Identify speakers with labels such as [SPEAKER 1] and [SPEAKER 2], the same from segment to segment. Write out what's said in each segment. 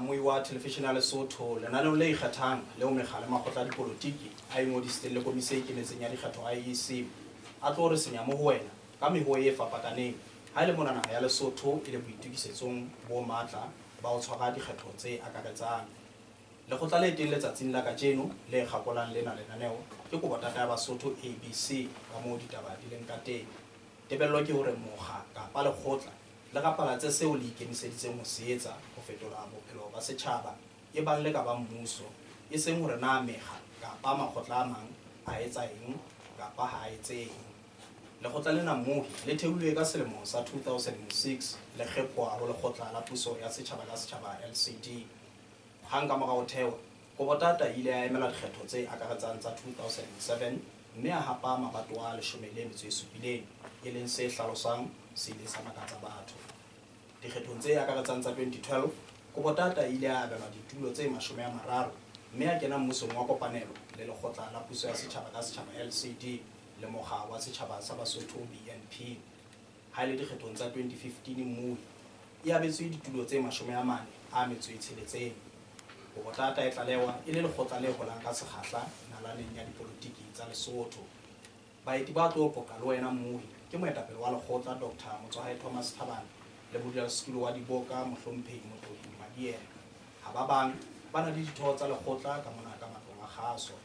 [SPEAKER 1] Moi wa Thelefishene ya Lesotho, lenaneong le ikgethang leo mekga le makgotla a dipolotiki a ingodisitseng le Komisi e Ikemetseng ya Dikgetho, IEC, a tlo re senya mo ho wena ka mehoe e fapakaneng ha e le mona naha ya Lesotho e le boitokisetsong bo matla ba ho tshwara dikgetho tse akaretsang. Lekgotla le teng letsatsing la kajeno le kgakolang lena lenaneo ke Kobotata ya Basotho, ABC, ka moo ditaba di leng ka teng. Tebello ke hore mokga kapa lekgotla le rapalatse seo le ikemiseditseng ho se etsa ho fetola bophelo ba setjhaba, ebang le ka ba mmuso, e seng hore na mekga kapa makgotla a mang a etsa eng kapa ha a etse eng. Lekgotla lena Mmohi le thehilwe ka selemo sa 2006 le kgephoha ho Lekgotla la Puso ya Setjhaba ka Setjhaba, LCD. Hang ka mora ho thewa, Kobotata e ile ya emela dikgetho tse akaretsang tsa 2007 mme a hapa mabatowa a leshome le metso e supileng, e leng se hlalosang se ile sa makatsa batho. Dikgethong tse akaretsang tsa 2012, Kobotata e ile ya abelwa ditulo tse 30 mme a kena mmusong wa kopanelo le Lekgotla la Puso ya Setjhaba ka Setjhaba, LCD, le Mokga wa Setjhaba sa Basotho, BNP. Ha e le dikgethong tsa 2015 Mmui e abetswe ditulo tse 46. Kobotlata e tlalewa e le lekgotla le holang ka sekgahla nalaneng ya dipolotiki tsa Lesotho. Baeti ba tlo qoqa le wena Mmohi ke moetapele wa lekgotla Doctor Motswahae Thomas Thabane le modulasetulo wa diboka Mohlomphehi Motlohi Madiela. Ha ba bang ba na le ditho tsa lekgotla ka mona ka matlong a kgaso.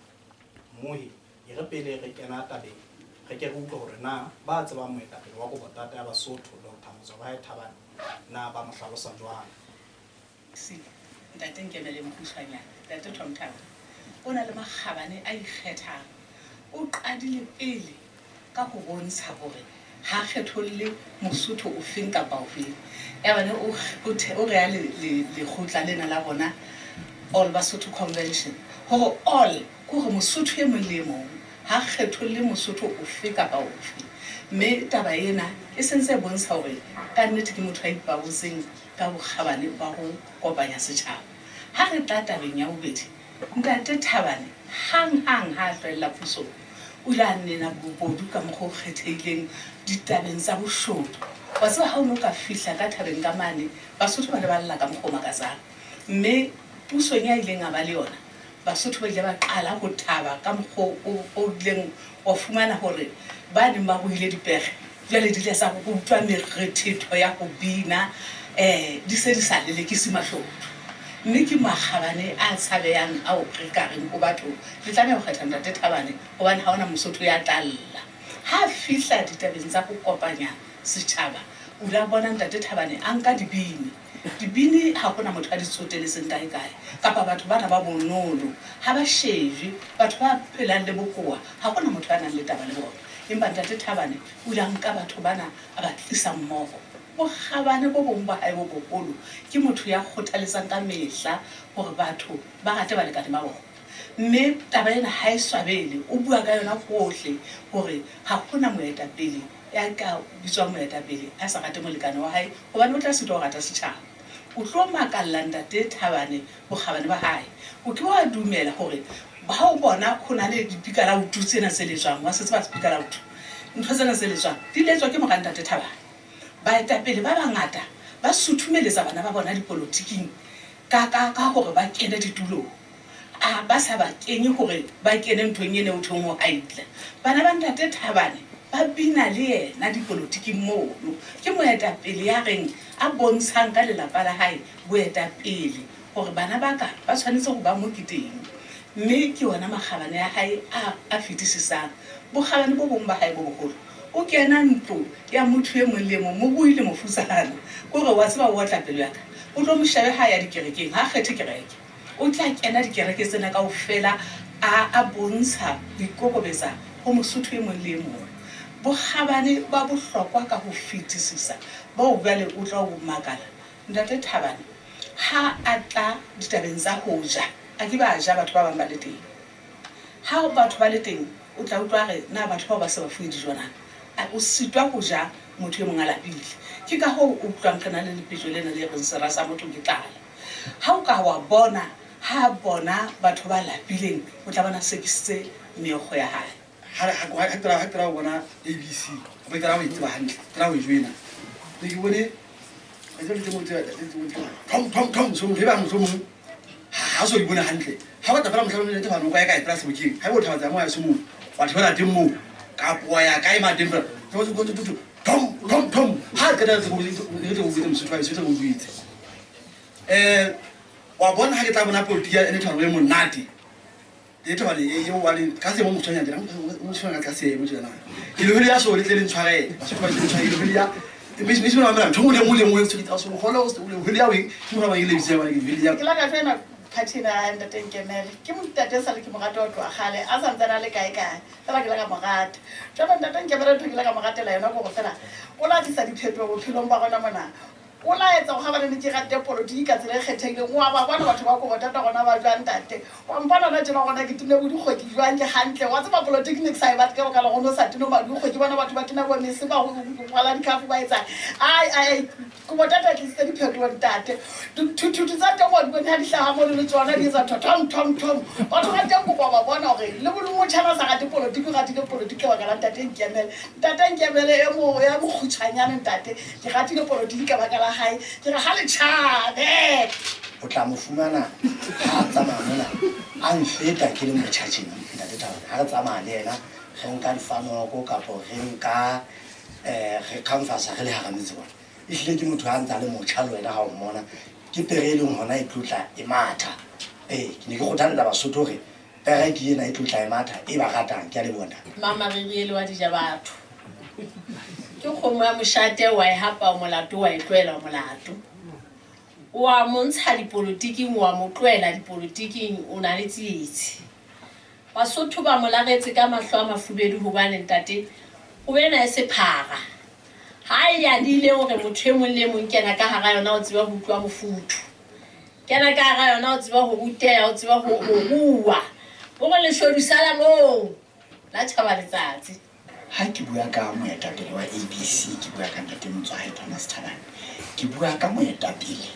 [SPEAKER 1] Mmohi E re pele re kena tabeng, re ke re utlwe hore na ba tsebang moetapele wa Kobotata ya Basotho, Doctor Motswabae Thabane, na ba mo hlalosa jwang.
[SPEAKER 2] See, Ntate Nkemele mokgutshwanyane, Ntate Tom Thabane o na le makgabane a ikgethang. O qadile pele ka ho bontsha hore ha a kgetholle Mosotho ofeng kapa ofeng. Yaba ne o, o, o rea le, le, lekgotla lena la bona All Basotho Convention, hore all ke hore Mosotho e mong le e mong, ha a kgetholle Mosotho ofe kapa ofe. Mme taba ena e sentse e bontsha hore ka nnete ke motho a ipabotseng ka bokgabane ba ho kopanya setjhaba. Ha re tla tabeng ya bobedi, Ntate Thabane hang-hang ha a hlwella pusong, o ile a nena bobodu ka mokgwa o kgethehileng ditabeng tsa boshodu. Wa tseba ha o ne o ka fihla ka thabeng ka mane, Basotho ba ne ba lla ka mokgwa o makatsang. Mme pusong ya ileng a ba le yona, Basotho ba ile ba qala ho thaba ka mokgwa o o ileng wa fumana hore ba neng ba ruile dipere jwale di ile tsa rutwa merethetho ya ho bina, di se di sa lelekise mahlodu. Mme ke makgabane a tshabehang ao re ka reng ho batho, le tlameha ho kgetha Ntate Thabane hobane ha ho na Mosotho ya tla lla. Ha a fihla ditabeng tsa ho kopanya setjhaba, o ile a bona Ntate Thabane a nka dibini. Dibini ha ho na motho a di tsoteletseng kae kae, kapa batho bana ba bonolo ha ba shejwe, batho ba phelang le bokowa ha ho na motho ya nang le taba le bona. Empa Ntate Thabane o ile a nka batho bana a ba tlisa mmoho. Bokgabane bo bong ba hae bo boholo ke motho ya kgothaletsang ka mehla hore batho ba rate balekane ba bona. Mme taba ena ha e swabele, o bua ka yona hohle hore ha ho na moetapele ya ka bitswang moetapele a sa rate molekane wa hae hobane o tla sitwa ho rata setjhaba. O tlo makalla Ntate Thabane bokgabane ba hae. O ke wa dumela hore ha o bona ho na le dipikalautu tsena tse letswang, wa se tseba sepikalautu? Ntho tsena tse letswang di letswa ke mora Ntate Thabane. Baetapele ba bangata ba suthumeletsa bana ba bona dipolotiking ka, ka, ka hore ba kene ditulong. A ba sa ba kenye hore ba kene nthong ena eo thweng ho haila. Bana ba Ntate Thabane ba bina le yena dipolotiking mono. Ke moetapele ya reng a bontshang ka lelapa la hae boetapele hore bana ba ka ba tshwanetse ho ba mo ke teng. Mme ke ona makgabane a hae a, a fetisisang. Bokgabane bo bong ba hae bo boholo, o kena ntlo ya motho e mong le e mong, morui le mofutsana. Ke hore wa tseba o otla pelo ya ka. O tlo mo shebe ha a ya dikerekeng, ha a kgethe kereke. O tla kena dikereke tsena kaofela a a bontsha ho ikokobetsa ho Mosotho e mong le e mong. Bokgabane ba bohlokwa ka ho fetisisa boo jwale o tla o makala, Ntate Thabane ha a tla ditabeng tsa ho ja, a ke be a ja batho ba bang ba le teng. Ha batho ba le teng o tla utlwa a re, na batho bao ba se ba fuwe dijo na? A o sitwa ho ja motho e mong a lapile. Ke ka hoo o utlwang re na le lepetjo lena le reng sera sa motho ke tlala. Ha o ka wa bona ha a bona batho ba lapileng, o tla bona a sekisitse meokgo ya hae.
[SPEAKER 3] Ha ke bona ABC ba ke ra ho tseba hantle ke ra ho joina ne ke bone re tlo le motho tom tom tom so motho ba motho ha so di bone hantle ha ba tla fela mohlomong le tefano ka kae fela sebokeng ha bo thaba tsa moya se mo wa thibela teng mo ka poya kae ma teng fela tom tom tom ha ke da tse go tse mosotho wa se go buitse wa bona ha ke tla bona politiki ya ene thabo e monate le thaba le e wa le ka se mo motshwanya tjena mo tshwana ka se mo tjena ke le ya so le tle le ntshwarele ba se ba ntshwarele le ya me se mo mara ntho le mo le mo se ke tsa so go le ya we ke mo ba ile bitse ba ke le ya
[SPEAKER 4] ke la ka tsena party na ntate Nkemele ke motate sa le ke morata wa tloha kgale a sa ntsana le kae kae fela ke la ka morata jwale ntate Nkemele ntho ke la ka moratela yona gore fela o la tlisa diphetoho bophelong ba rona mona o la etsa go ga bane ke rate politiki ka tsela e kgethehileng wa ba bona batho ba ko botata gona ba jwang ntate wa mpona na tjena gona ke tene bo dikgweki jwang ke hantle wa tseba politiki ne ke sa e batle ka baka la gone o sa tene ba dikgweki bona batho ba tena bo mese ba go rwala dikhafu ba etsang ai ai ko botata tlisitse diphetoho ntate dithuthuthu tsa teng wa di bone ha di hlaha mono le tsona di etsa tom tom tom batho ba teng kopa ba bona hore le motjhana sa rate politiki o ratile politiki ka baka la ntate Nkemele ntate Nkemele e mo ya mokgutshwanyane ntate ke ratile politiki ka baka la hae ke re ha le tjhabe
[SPEAKER 5] o tla mo fumana ha tsamaya mona a mfeta ke le motjha tjena ntate Thabane ha re tsamaya le yena re nka difanoko kapo re nka re canvasa re le hara metse bona ehlile ke motho a ntsa le motjha le wena ha o mmona ke pere e leng hona e tlotla e matha ke ne ke kgothaletsa Basotho hore pere ke ena e tlotla e matha e ba ratang ke a le bona
[SPEAKER 6] mama re re le wa dija batho ke kgomo ya moshate wa e hapa o molato wa e tlohela molato wa montsha dipolotiking wa mo tlohela dipolotiking o na le tsietsi Basotho ba mo laretse ka mahlo a mafubedu hobane ntate o bena e sephara ha e yadile hore motho e mong le mong kena ka hara yona o tseba ho utlwa mofuthu kena ka hara yona o tseba ho ruteha o tseba ho rua o re leshodu sala moo la tjhaba letsatsi.
[SPEAKER 5] Ha ke bua ka moetapele wa ABC ke bua ka ntate Motswae Thomas Thabane ke bua ka moetapele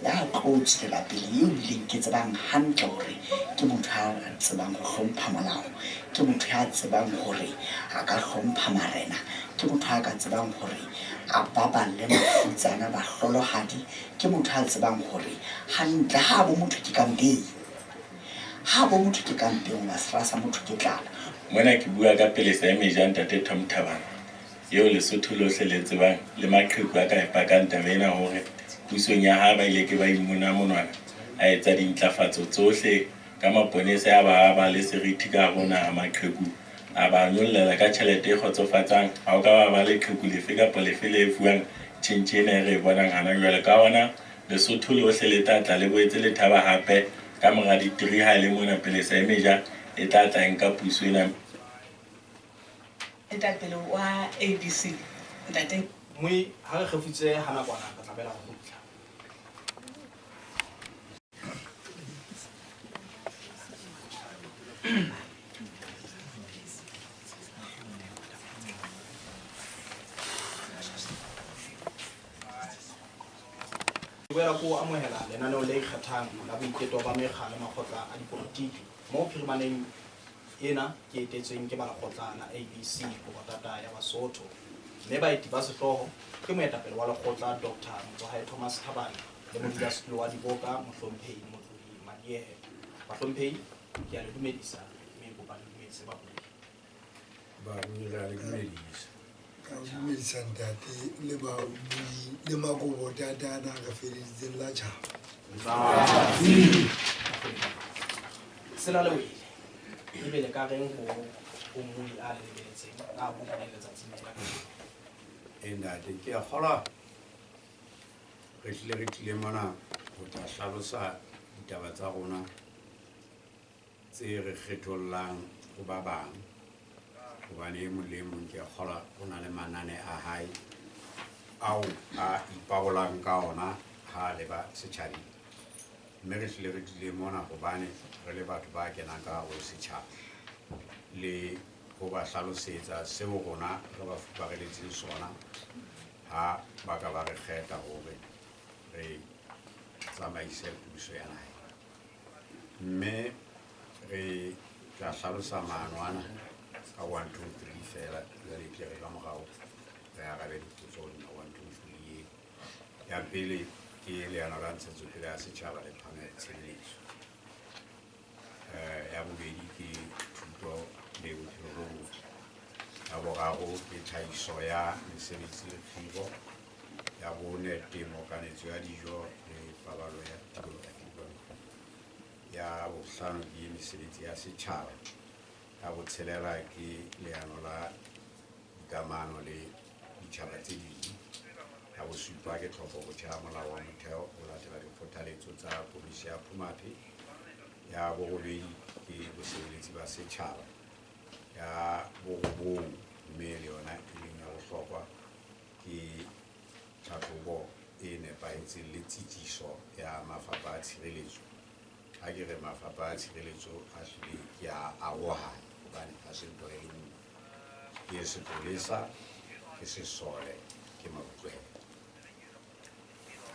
[SPEAKER 5] ya tlo tswela pele eo bileng ke tsebang hantle hore ke motho ya tsebang ho hlompha molao ke motho ya tsebang hore a ka hlompha marena ke motho ya ka tsebang hore a baballe mafutsana bahlolohadi ke motho ya tsebang hore hantle ha bo motho ke kampeng ha bo motho ke kampeng wa sera sa motho ke tlala.
[SPEAKER 7] Mona ke bua ka pelesa e meja ntate Tom Thabane eo Lesotho lohle le tsebang le maqheku a ka e pakang taba ena hore pusong ya hae ba ile ke ba imona monwana a etsa dintlafatso tsohle ka maponesa a ba ba le seriti ka rona a maqheku a ba nyollela ka tjhelete e kgotsofatsang ha o ka ba ba le qheku lefe kapa lefe le fuwang tjhentjhe ena e re e bonang hana jwale ka ona Lesotho lohle le tla tla le boetse le thaba hape ka mora ditiri ha e le mona pelesa e meja e tla tla nka puso ena.
[SPEAKER 2] Etapele wa ABC ntate
[SPEAKER 1] Moi ha re kgefutse ha nakwana re tla bela go kgutla. Boela ko amohela lenaneo le ikgethang la boiketo ba mekga le makgotla a dipolotiki mo phirimaneng ena ke etetsweng ke ba lekgotla la ABC Botata ya Basotho mme baeti ba sehlooho ke moetapele wa lekgotla Dr. Motswae Thomas Thabane le modulasetulo wa diboka mohlomphehi Motlodi Madiehe. Bahlomphehi ke a le dumedisa mme kopa le dumedise babuki.
[SPEAKER 8] Ba re le dumedisa.
[SPEAKER 9] Ka dumedisa ntate le babui le makobotata ana re feleditseng la tjhaba.
[SPEAKER 1] Sela le wele ebe le ka reng ho mmui a le lebeletseng a buileng letsatsing la kajeno?
[SPEAKER 8] Ntate ke a kgolwa re tlile re tlile mona ho tla hlalosa ditaba tsa rona tse re kgethollang ho ba bang hobane e mong le e mong ke a kgolwa o na le manane a hae ao a ipabolang ka ona ha a leba setjhabeng. Mme re hlile re tlile mona hobane re le batho ba kenang ka hare ho setjhaba le ho ba hlalosetsa seo rona re ba fupareletseng sona ha ba ka ba re kgetha hore re tsamaise puso ya naha. Mme re tla hlalosa maano ana Ka 1 2 3 fela jwale ke re ka morao re arabe dipotso hodima 1 2 3 eo. Ya pele ke leano la ntshetsopele ya setjhaba le phano ya ditshebeletso. Ya bobedi ke thuto le bophelo bo botle. Ya boraro ke tlhahiso ya mesebetsi le kgiro. Ya bone temo, kanetso ya dijo le paballo ya tikoloho. Ya bohlano ke mesebetsi ya setjhaba. Ya botshelela ke leano la dikamano le ditjhaba tse ding. Ya bosupa ke tlhopho botjha ya molao wa motheo ho latela dikgothaletso tsa komisi ya Phumaphi. Ya borobedi ke bosebeletsi ba setjhaba. Ya borobong mme le yona e leng ya bohlokwa ke tlhatlhobo e nepahetseng le tsitsiso ya mafapha a tshireletso. Ha ke re mafapha a tshireletso a hlile ke a arohana hobane ha se ntho e le nngwe. Ke sepolesa, ke sesole, ke mabutswela.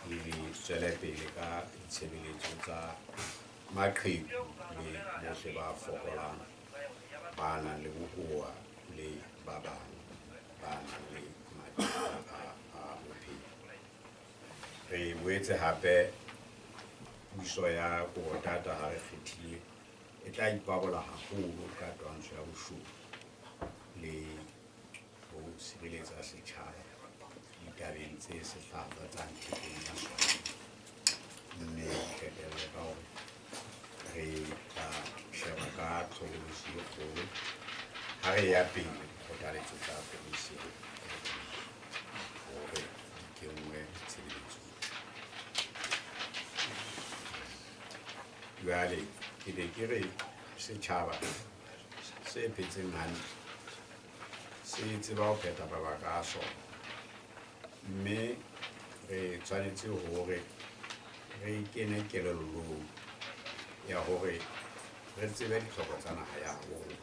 [SPEAKER 8] Re tswele pele ka ditshebeletso tsa maqheku le bohle ba fokolang, ba nang le bokowa le ba bang ba nang le mathata a bophelo. Re boetse hape puso ya Kobo-Tata ha re kgethile e tla ipabola haholo ka twantsho ya boshodu le ho sireletsa setjhaba ditabeng tse sehlafatsang thepeng ya sona. Mme qetelle ka hore re tla sheba ka tlhokolosi e kgolo ha re ya pele dikgothaletso tsa komisi hore di kenngwe tshebeletsong. Jwale ke be ke re setjhaba se phetseng hantle se tseba ho phetha mabaka a sona, mme re tshwanetse hore re kene kelellong ya hore re tsebe ditlhoko tsa naha ya habo rona,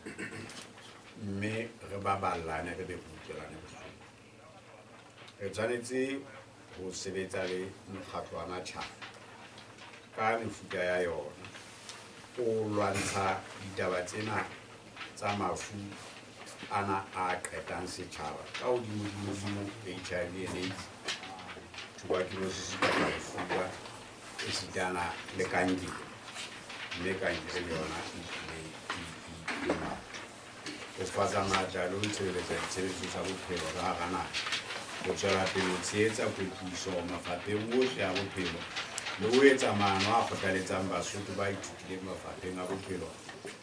[SPEAKER 8] mme re baballane, re be re utlwelane bohloko. Re tshwanetse ho sebetsa le mokgatlo wa matjhaba ka mefuta ya yona ho lwantsha ditaba tsena tsa mafu ana a qetang setjhaba ka hodimodimo, HIV and AIDS, tuberculosis kapa lefuba, esitana le kankere. Mme kankere le yona e tlile e ngata. Ho fatsa matla le ho ntshebeletsa ditshebeletso tsa bophelo ka hara naha, ho tswela pele ho tshehetsa kwetliso mafapheng ohle a bophelo le ho etsa maano a kgothaletsang Basotho ba ithutileng mafapheng a bophelo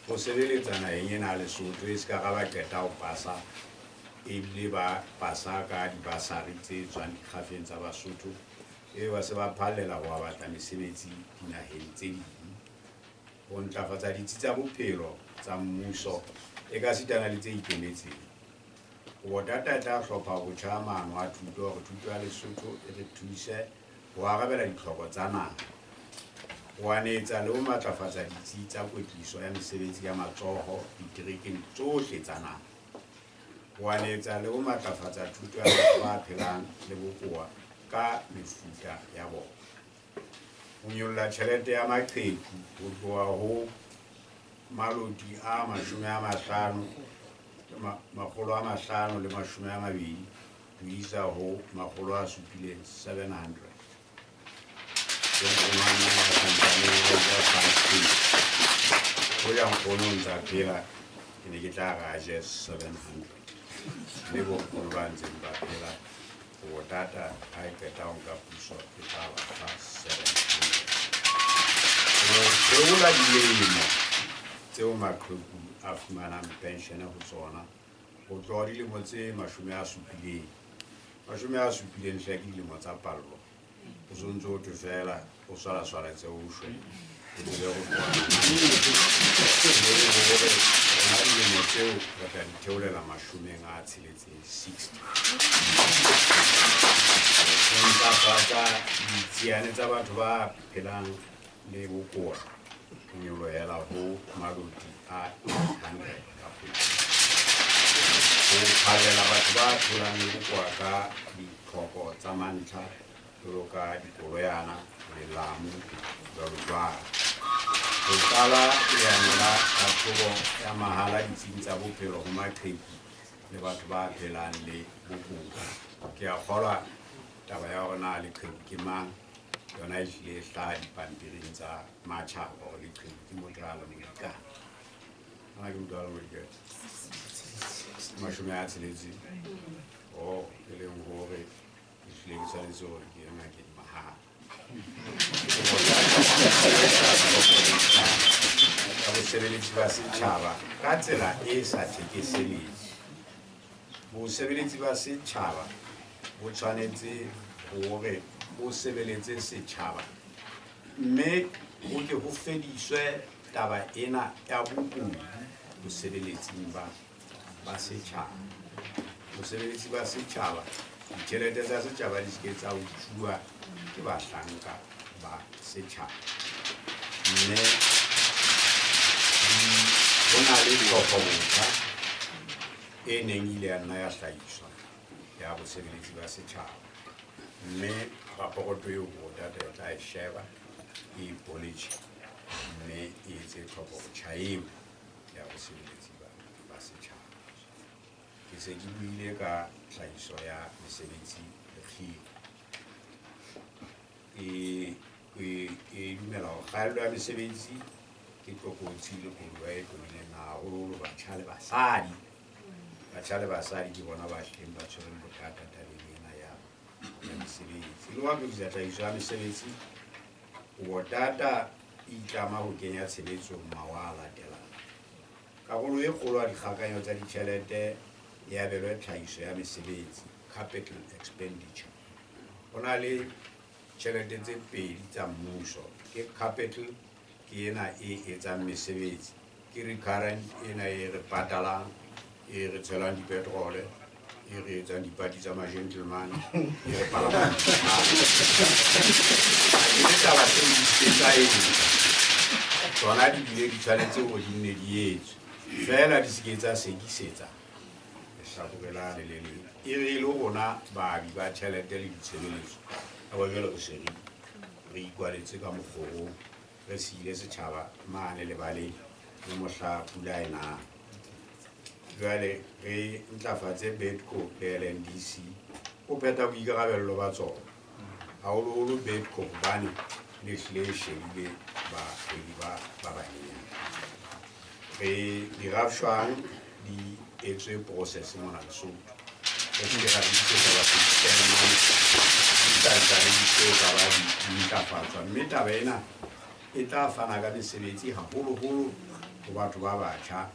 [SPEAKER 8] ho sebeletsa naheng ena ya Lesotho, e se ka ra ba qeta ho pasa, ebile ba pasa ka dibasari tse tswang dikgafeng tsa Basotho, ebe ba se ba phallela ho batla mesebetsi dinaheng tse ding. Ho ntlafatsa ditsi tsa bophelo tsa mmuso ekasitana le tse ikemetseng. Kobo-Tata e tla hlopha botjha maano a thuto hore thuto ya Lesotho e re thuse ho arabela ditlhoko tsa naha, ho anetsa le ho matlafatsa ditsi tsa kwetliso ya mesebetsi ya matsoho diterekeng tsohle tsa naha, ho anetsa le ho matlafatsa thuto ya batho ba phelang le bokowa ka mefuta ya bona, ho nyolla tjhelete ya maqheku ho tloha ho maloti a 50 520 ho isa ho 700. Ho ya nkgono o ntsa phela, ke ne ke tla re a je 700. Mme bonkgono ba ntseng ba phela, Kobo-Tata ha e qeta ho nka puso e tla ba fa 700. Ho theola dilemo tseo maqheku a fumanang penshene ho tsona ho tloha dilemo tse 70. 70 hle ke dilemo tsa pallo. O sontso o thwe fela o swalaswalatse o shwe, o tsebe ho tloha. Hore rona dilemo tseo re tla di theolela 60. Ho ntlafatsa ditsiane tsa batho ba phelang le bokowa ho nyolohela ho maloti a 800 ka kgwedi. Ho phallela batho ba phelang le bokowa ka ditlhoko tsa mantlha jwalo ka dikoloyana, melamu, jwalo jwalo. Ho qala leano la tlhahlobo ya mahala ditsing tsa bophelo ho maqheku le batho ba phelang le bokowa. Ke a kgolwa taba ya hore na leqheku ke mang yona e hlile e hlaha dipampiring tsa matjhaba hore leqheku ke motho a leng bodikana. Ana ke motho a leng bodikana? 60. Oh, e leng hore ke hlile ke tshwanetse hore ke ye ngakeng mahala. Ka bosebeletsi ba setjhaba ka tsela e sa thekeseleng. Bosebeletsi ba setjhaba bo tshwanetse hore bo sebeletse setjhaba, mme ho ke ho fediswe taba ena ya bobodu bosebeletsing ba setjhaba. Bosebeletsi ba setjhaba, ditjhelete tsa setjhaba di se ke tsa utsuwa ke bahlanka ba setjhaba. Mme ho na le tlhopho botjha e neng ile ya nna ya hlahiswa ya bosebeletsi ba setjhaba, mme raporoto eo Botata e tla e sheba, e ipoletjhe, mme e etse tlhopho botjha eo ya bosebeletsi ba setjhaba. Ke se ke buile ka tlhahiso ya mesebetsi le kgiro. E dumela hore kgaello ya mesebetsi ke tlokotsi le koduwa e tobileng haholoholo batjha le basadi. Batjha le basadi ke bona ba hlileng ba tshwereng bothata tabeng ena ya mesebetsi. Le ho atolosa tlhahiso ya mesebetsi, Botata e itlama ho kenya tshebetsong mawa a latelang. Karolo e kgolo ya dikgakanyo tsa ditjhelete e abelwe tlhahiso ya mesebetsi, capital expenditure. Ho na le tjhelete tse pedi tsa mmuso, ke capital ke ena e etsang mesebetsi, ke recurrent ena e re patalang, e re tshelang dipetrole, e re etsang dipati tsa ma-gentleman, e re palamang. Ha ke le taba tseo di se tsa etswa, tsona di bile di tshwanetse hore di nne di etswe, feela di se ke tsa sekisetsa lehlakore la le le leng. E re le rona baabi ba tjhelete le ditshebeletso, ka ba jwale re se re ikwaletse ka mokgorong, re siile setjhaba mane lebaleng le mohla pula e nang. Jwale re ntlafatse Bedco le LNDC ho phetha boikarabello ba tsona, haholoholo Bedco hobane le hlile e shebile bahwebi ba banyenyane. Re dirafshwang di etswe process mona Lesotho, re se ke ra rekisetsa batho ditaemane, di santsane di so ka ba di ntlafatswa, mme taba ena e tla fana ka mesebetsi haholoholo ho batho ba batjha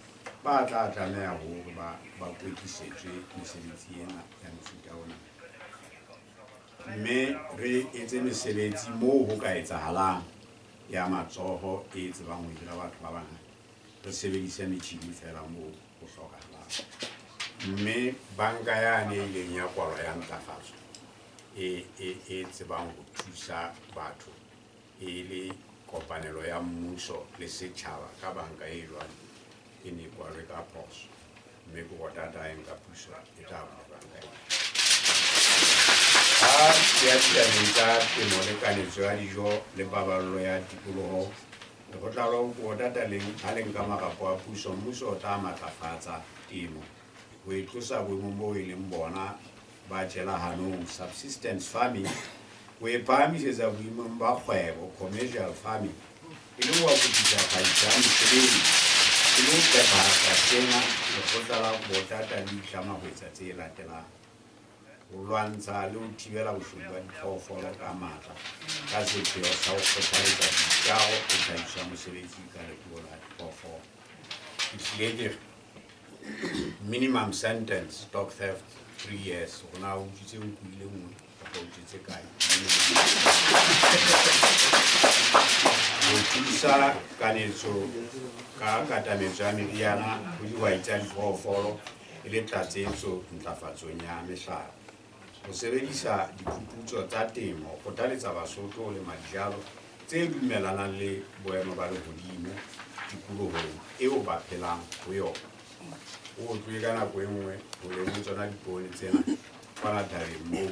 [SPEAKER 8] ba tla tlameha hore ba kwetlisetswe mesebetsi ena ya mofuta ona. Mme re etse mesebetsi moo ho ka etsahalang ya matsoho e tsebang ho hira batho ba bangata, re sebedise metjhini feela moo ho hlokahalang. Mme banka yane e ileng ya kwalwa ya ntlafatso e tsebang ho thusa batho e le kopanelo ya mmuso le setjhaba ka banka e jwalo e ne kwalwe ka phoso, mme ke Botata e nka puso e tla bula banka ena. Ha ya ditabeng tsa temo le kanetso ya dijo le paballo ya tikoloho, lekgotla la Botata ha le nka marapo a puso, mmuso o tla matlafatsa temo ho e tlosa boemong boo e leng bona ba tjelahanong, subsistence farming, ho e phahamisetsa boemong ba kgwebo, commercial farming, e le ho akofisa tlhahiso ya mesebetsi. E le ho phethahatsa sena, lekgotla la Botata le itlama ho etsa tse latelang: ho lwantsha le ho thibela boshodu ba diphoofolo ka matla ka sepheo sa ho kgothaletsa boitjaro le tlhahiso ya mosebetsi ka leruo la diphoofolo. Ke hlile ke re minimum sentence dog theft 3 years. Rona o utswitse nku e le nngwe kapa o utswitse kae? Ho thusa kanetso ka katametso ya meriana ho dihwai tsa diphoofolo e le tlatsetso ntlafatsong ya mehlape. Ho sebedisa diphuputso tsa temo ho kgothaletsa Basotho ho lema dijalo tse dumellanang le boemo ba lehodimo tikolohong eo ba phelang ho yona. O tlohe ka nako e nngwe ho lengwe tsona dipoone tsena kwana thabeng moo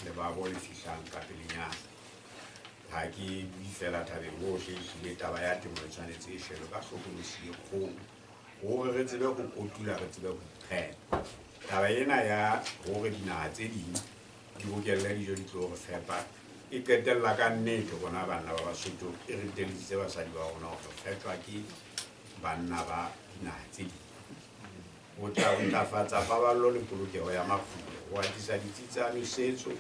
[SPEAKER 8] lebabo le fihlang ka pelenyana. Ha ke bue fela thabeng hohle, ehlile taba ya temo e tshwanetse e shebwe ka hlokolosi e kgolo hore re tsebe ho kotula, re tsebe ho iphepa. Taba ena ya hore dinaha tse ding di bokelle dijo di tlo re fepa e qetella ka nnete rona banna ba Basotho e re teleditse basadi ba rona hore feptjwa ke banna ba dinaha tse ding. Ho tla ntlafatsa paballo le polokeho ya makgulo, ho atisa ditsi tsa nosetso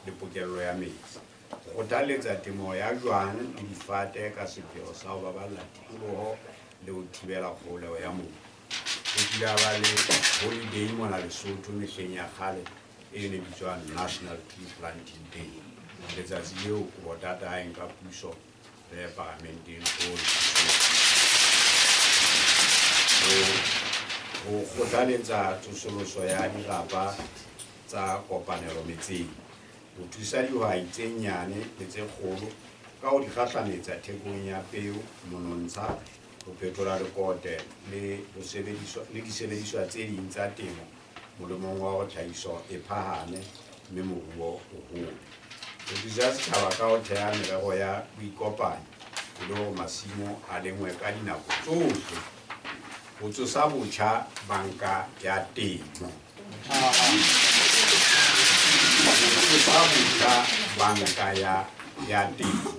[SPEAKER 8] le pokello ya metsi, ho kgothaletsa temo ya jwang le difate ka sepheo sa ho baballa tikoloho le ho thibela kgoholeho ya mobu. Ho kile ha ba le holiday mona Lesotho mehleng ya kgale e ne bitswang National Tree Planting Day. Letsatsi leo Kobotata ha e nka puso re ye paramenteng ho kgothaletsa tsosoloso ya dirapa tsa kopanelo metseng, ho thusa dihwai tse nyane le tse kgolo ka ho di kgahlametsa thekong ya peo, monontsha, ho phethola lekote le disebediswa tse ding tsa temo molemong wa hore tlhahiso e phahame mme moruo o hole. Ho thusa setjhaba ka ho theha merero ya boikopanyo e le hore masimo a lengwe ka dinako tsohle, ho tsosa botjha banka ya temo. Ho tsosa botjha banka ya temo.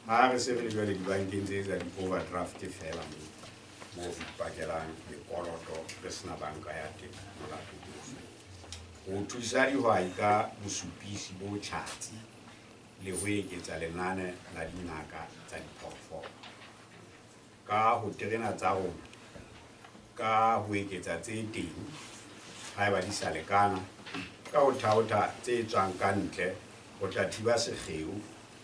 [SPEAKER 8] Ha re se re le jwale dibankeng tse etsa di-overdraft fela moo re ipakelang mekoloto re sena banka ya temo molato ke ofe. Ho thusa dihwai ka bosupisi bo tjhatsi le ho eketsa lenane la dingaka tsa diphoofolo. Ka ho terena tsa rona, ka ho eketsa tse teng haeba di sa lekana, ka ho thaotha tse tswang ka ntle ho tla thiba sekgeo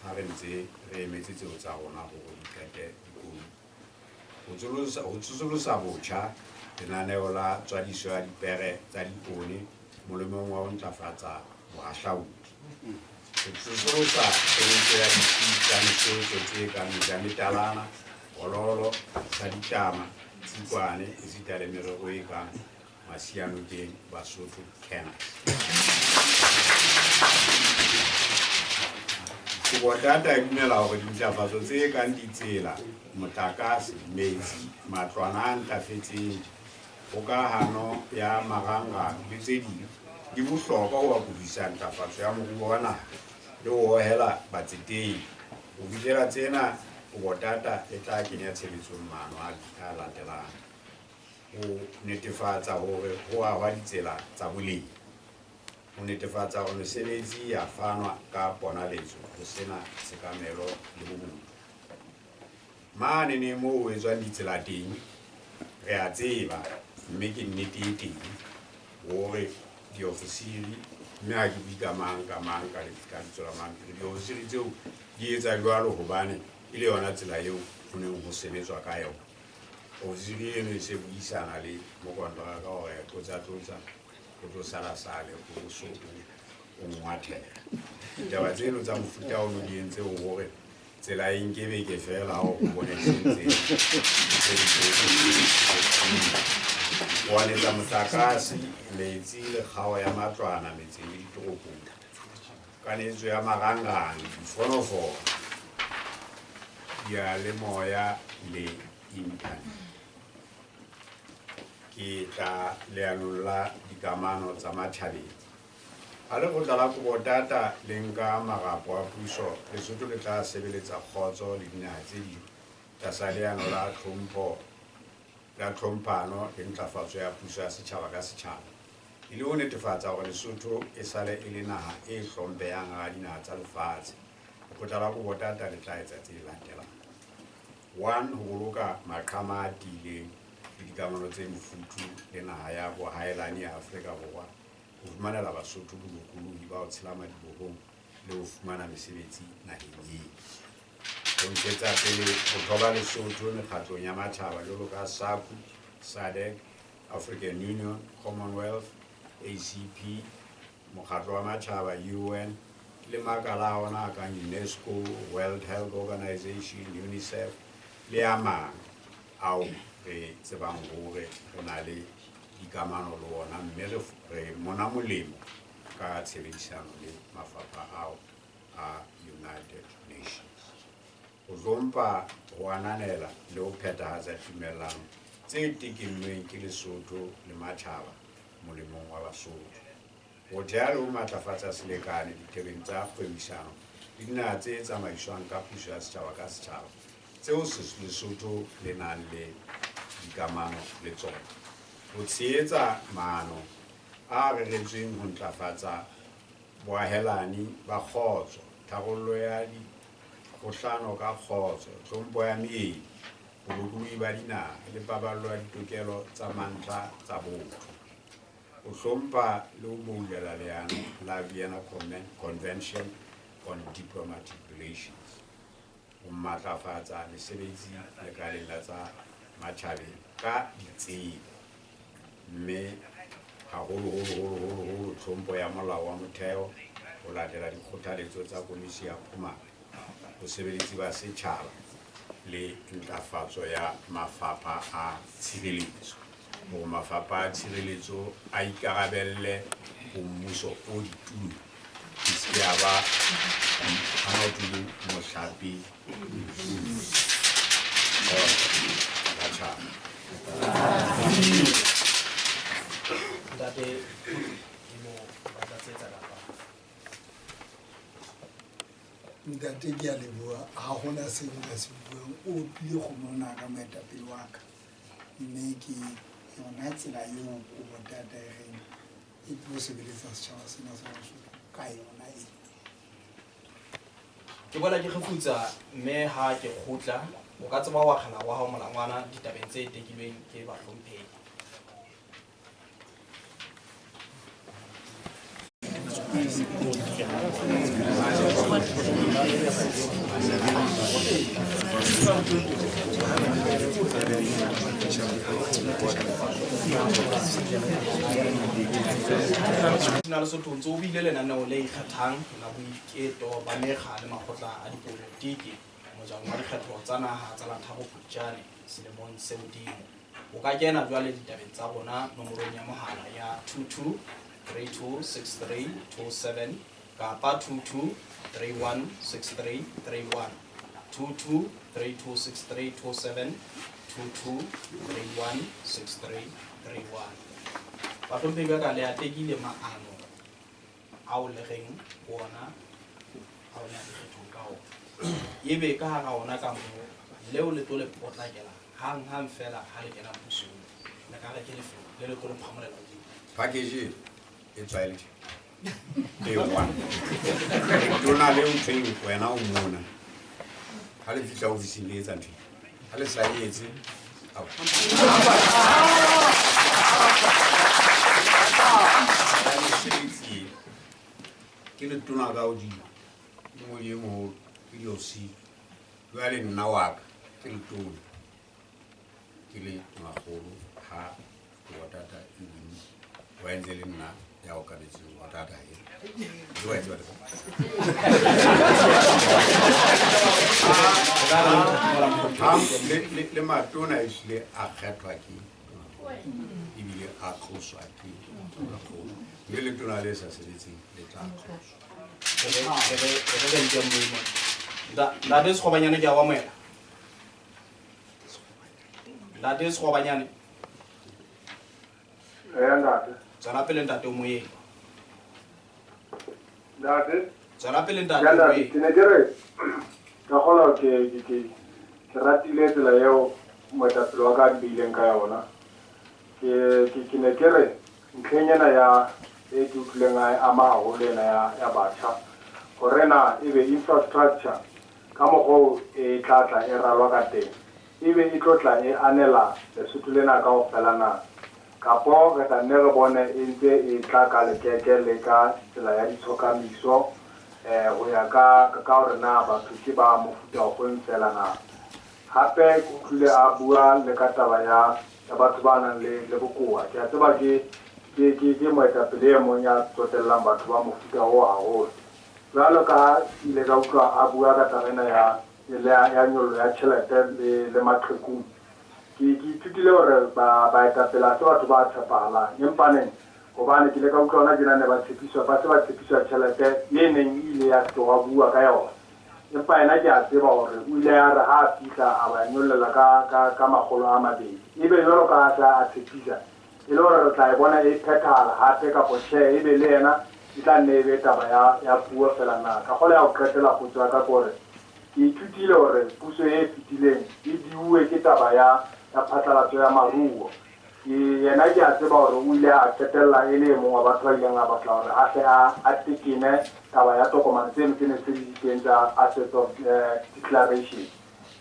[SPEAKER 8] ha re ntse re emetse tseo tsa rona hore di qete dikolong. Ho tsosolosa botjha lenaneo la tswadiso ya dipere tsa dipoone molemong wa ho ntlafatsa bohahlaudi. Ho tsosolosa tshebetso ya ditsi tsa nosetso tse kang mejametalana, bololo, sa ditlama, tsikwane esita le merero e kang Masianokeng, Basotho, Kena. Kobotata e dumela hore dintlafatso tse kang ditsela, motlakase, metsi, matlwana a ntlafetseng, kgokahano ya marangrang le tse ding di bohlokwa ho akofisa ntlafatso ya moruo wa naha le ho hohela batsetedi. Ho fihlela tsena, Kobotata e tla kenya tshebetsong maano a latelang: ho netefatsa hore ho ahwa ditsela tsa boleng, ho netefatsa hore mesebetsi ya fanwa ka ponaletso ho sena tshekamelo le bobodu. Mane ne moo ho etswang ditsela teng re a tseba, mme ke nnete e teng hore diofisiri, mme ha ke bue ka mang ka mang ka lebitso la mang, ke re diofisiri tseo di etsa jwalo hobane e le yona tsela eo ho neng ho sebetswa ka yona. Ofisiri eno e se buisana le mokonteraka hore tlotsa tlotsa o tlo sala sale o so o ngwathela. Ditaba tseno tsa mofuta ono di entse hore tsela e nke beke fela ha o bone se ntse wanetsa motlakase, metsi le kgao ya matlwana metseng le ditoropong, kanetso ya marangrang, difonofono, diyalemoya le internet. Ke tla leanong la dikamano tsa matjhabeng. Ha lekgotla la Kobotata le nka marapo a puso, Lesotho le tla sebeletsa kgotso le dinaha tse ding tlasa leano la tlhomphano le ntlafatso ya puso ya setjhaba ka setjhaba, e le ho netefatsa hore Lesotho e sale e le naha e hlomphehang hara dinaha tsa lefatshe. Lekgotla la Kobotata le tla etsa tse latelang: 1 ho boloka maqhama a tiileng le dikamano tse mofuthu le naha ya bohaelani ya Afrika Borwa, ho fumanela Basotho bolokolohi ba ho tshela madibohong le ho fumana mesebetsi naheng eo. Ho ntshetsa pele botho ba Lesotho mekgatlong ya matjhaba jwalo ka SACU, SADC, African Union, Commonwealth, ACP, Mokgatlo wa Matjhaba, UN, le makala a ona a kang UNESCO, World Health Organization, UNICEF le a mang ao re tsebang hore re na le dikamano le ona, mme re mona molemo ka tshebedisano le mafapha ao a United Nations. Ho hlompha, ho ananela le ho phethahatsa tumellano tse tekennweng ke Lesotho le matjhaba molemong wa Basotho. Ho theha le ho matlafatsa selekane ditebeng tsa kgwebisano le dinaha tse tsamaiswang ka puso ya setjhaba ka setjhaba tseo Lesotho le nang le dikamano le tsona. Ho tshehetsa maano a reretsweng ho ntlafatsa boahelani ba kgotso, tharollo ya dikgohlano ka kgotso, tlhompho ya meedi, bolokolohi ba dinaha le paballo ya ditokelo tsa mantlha tsa botho. Ho hlompha le ho boulela leano la Vienna Convention on Diplomatic Relations. Ho matlafatsa mesebetsi lekaleng la tsa matjhabeng ka ditsebo, mme haholoholo tlhompho ya molao wa motheo ho latela dikgothaletso tsa Komisi ya Phumano, bosebeletsi ba setjhaba le ntlafatso ya mafapha a tshireletso. Hore mafapha a tshireletso a ikarabelle ho mmuso o ditulong, e se ke ya ba ha o dule mohlape batjhaba.
[SPEAKER 1] Ntate Imo ba tla tsetsa kapa
[SPEAKER 9] Ntate ke a leboha, ha hona seo nka se buang. O tlile go mona ka moetapele wa ka, mme ke yona tsela eo kobo tata e reng e tlo sebeletsa setjhaba sena sa Basotho ka yona e.
[SPEAKER 1] Ke boela ke kgefutsa mme ha ke kgutla o ka tseba wa kgela wa hao molangwana ditabeng tse tekilweng ke bahlomphehi. Na Lesotho ntse o bile lenaneo le ikgethang la boiketo ba mekga le makgotla a dipolotiki mojang wa dikgetho tsa naha tsa la 3 Phupjane selemong se hodimo. O ka kena jwale ditabeng tsa rona nomorong ya mohala ya 22 32 63 27 kapa 22 31 63 31, 22 32 63 27, 22 31 63 31. Bahlomphehi ba ka, le a tekile maano ao le reng ona ao le a dikgethong ka ona, ebe ka hara ona ka moo leo le tlo le potlakela hang hang fela ha le kena pusong, le ka re ke lefelo le le tlo le phamolela hodimo.
[SPEAKER 8] Package e tswaele e one letona le nthweng wena o mona ha le fihla ofising le etsa ntho ha le sa etse mesebetsi ke letona ka hodimo ke mongwe e moholo ke diosi. Jwale nna wa ka ke letona ke le tonakgolo ha Watata e win wa entse le nna ya okametseng Watata e wa tseba le matona e hlile a kgethwa ke ebile a tloswa ke tonakgolo, mme letona le sa sebetseng le tla tloswa.
[SPEAKER 1] Ntate Sekgobanyane ke a o amohela. Ntate Sekgobanyane.
[SPEAKER 10] Ntate.
[SPEAKER 1] Tswela pele ntate o moyeng.
[SPEAKER 10] Ntate.
[SPEAKER 1] Tswela pele ntate o moyeng.
[SPEAKER 10] Ke ne ke re ka kgolwa ke ratile tsela eo moetapele wa ka a mpeileng ka yona. Ke ne ke re ntlheng ena ya e ke utlwileng a ama haholo ena ya batjha, hore na ebe infrastructure ka mokgwa oo e tla tla e ralwa ka teng, ebe e tlo tla e anela Lesotho lena kaofela na, kapo re tla nne re bone e ntse e tla ka lekeke le ka tsela ya ditshokamiso ho ya ka hore na batho ke ba mofuta ofeng fela na. Hape ke utlwile a bua le ka taba ya batho ba nang le bokowa. Ke a tseba ke moetapele e mong ya tsotellang batho ba mofuta oo haholo. Jwalo ka ile ka utlwa a bua ka taba ena ya nyollo ya tjhelete le maqhekung. Ke ithutile hore baetapele ha se batho ba tshepahalang, empaneng Hobane ke ile ka utlwa hona tjena ne ba tshepiswa, ba se ba tshepiswa tjhelete e neng e ile ya tloha bua ka yona. Empa yena ke a tseba hore o ile ya re ha a fihla a ba nyollela ka 200. Ebe jwalo ka ha a tshepisa, e le hore re tla e bona e phethahala hape kapo tjhe, ebe le yena e tla nne e be taba ya puo fela na. Ka kgolo ya ho qetela potso ya ka ke hore ke ithutile hore puso e fetileng e diuwe ke taba ya phatlalatso ya maruo. Ke yena ke a tseba hore o ile a qetella e le e mong wa batho ba ileng a batla hore a hle a tekene taba ya tokomane tseno tse ne se di teng tsa assets of declaration.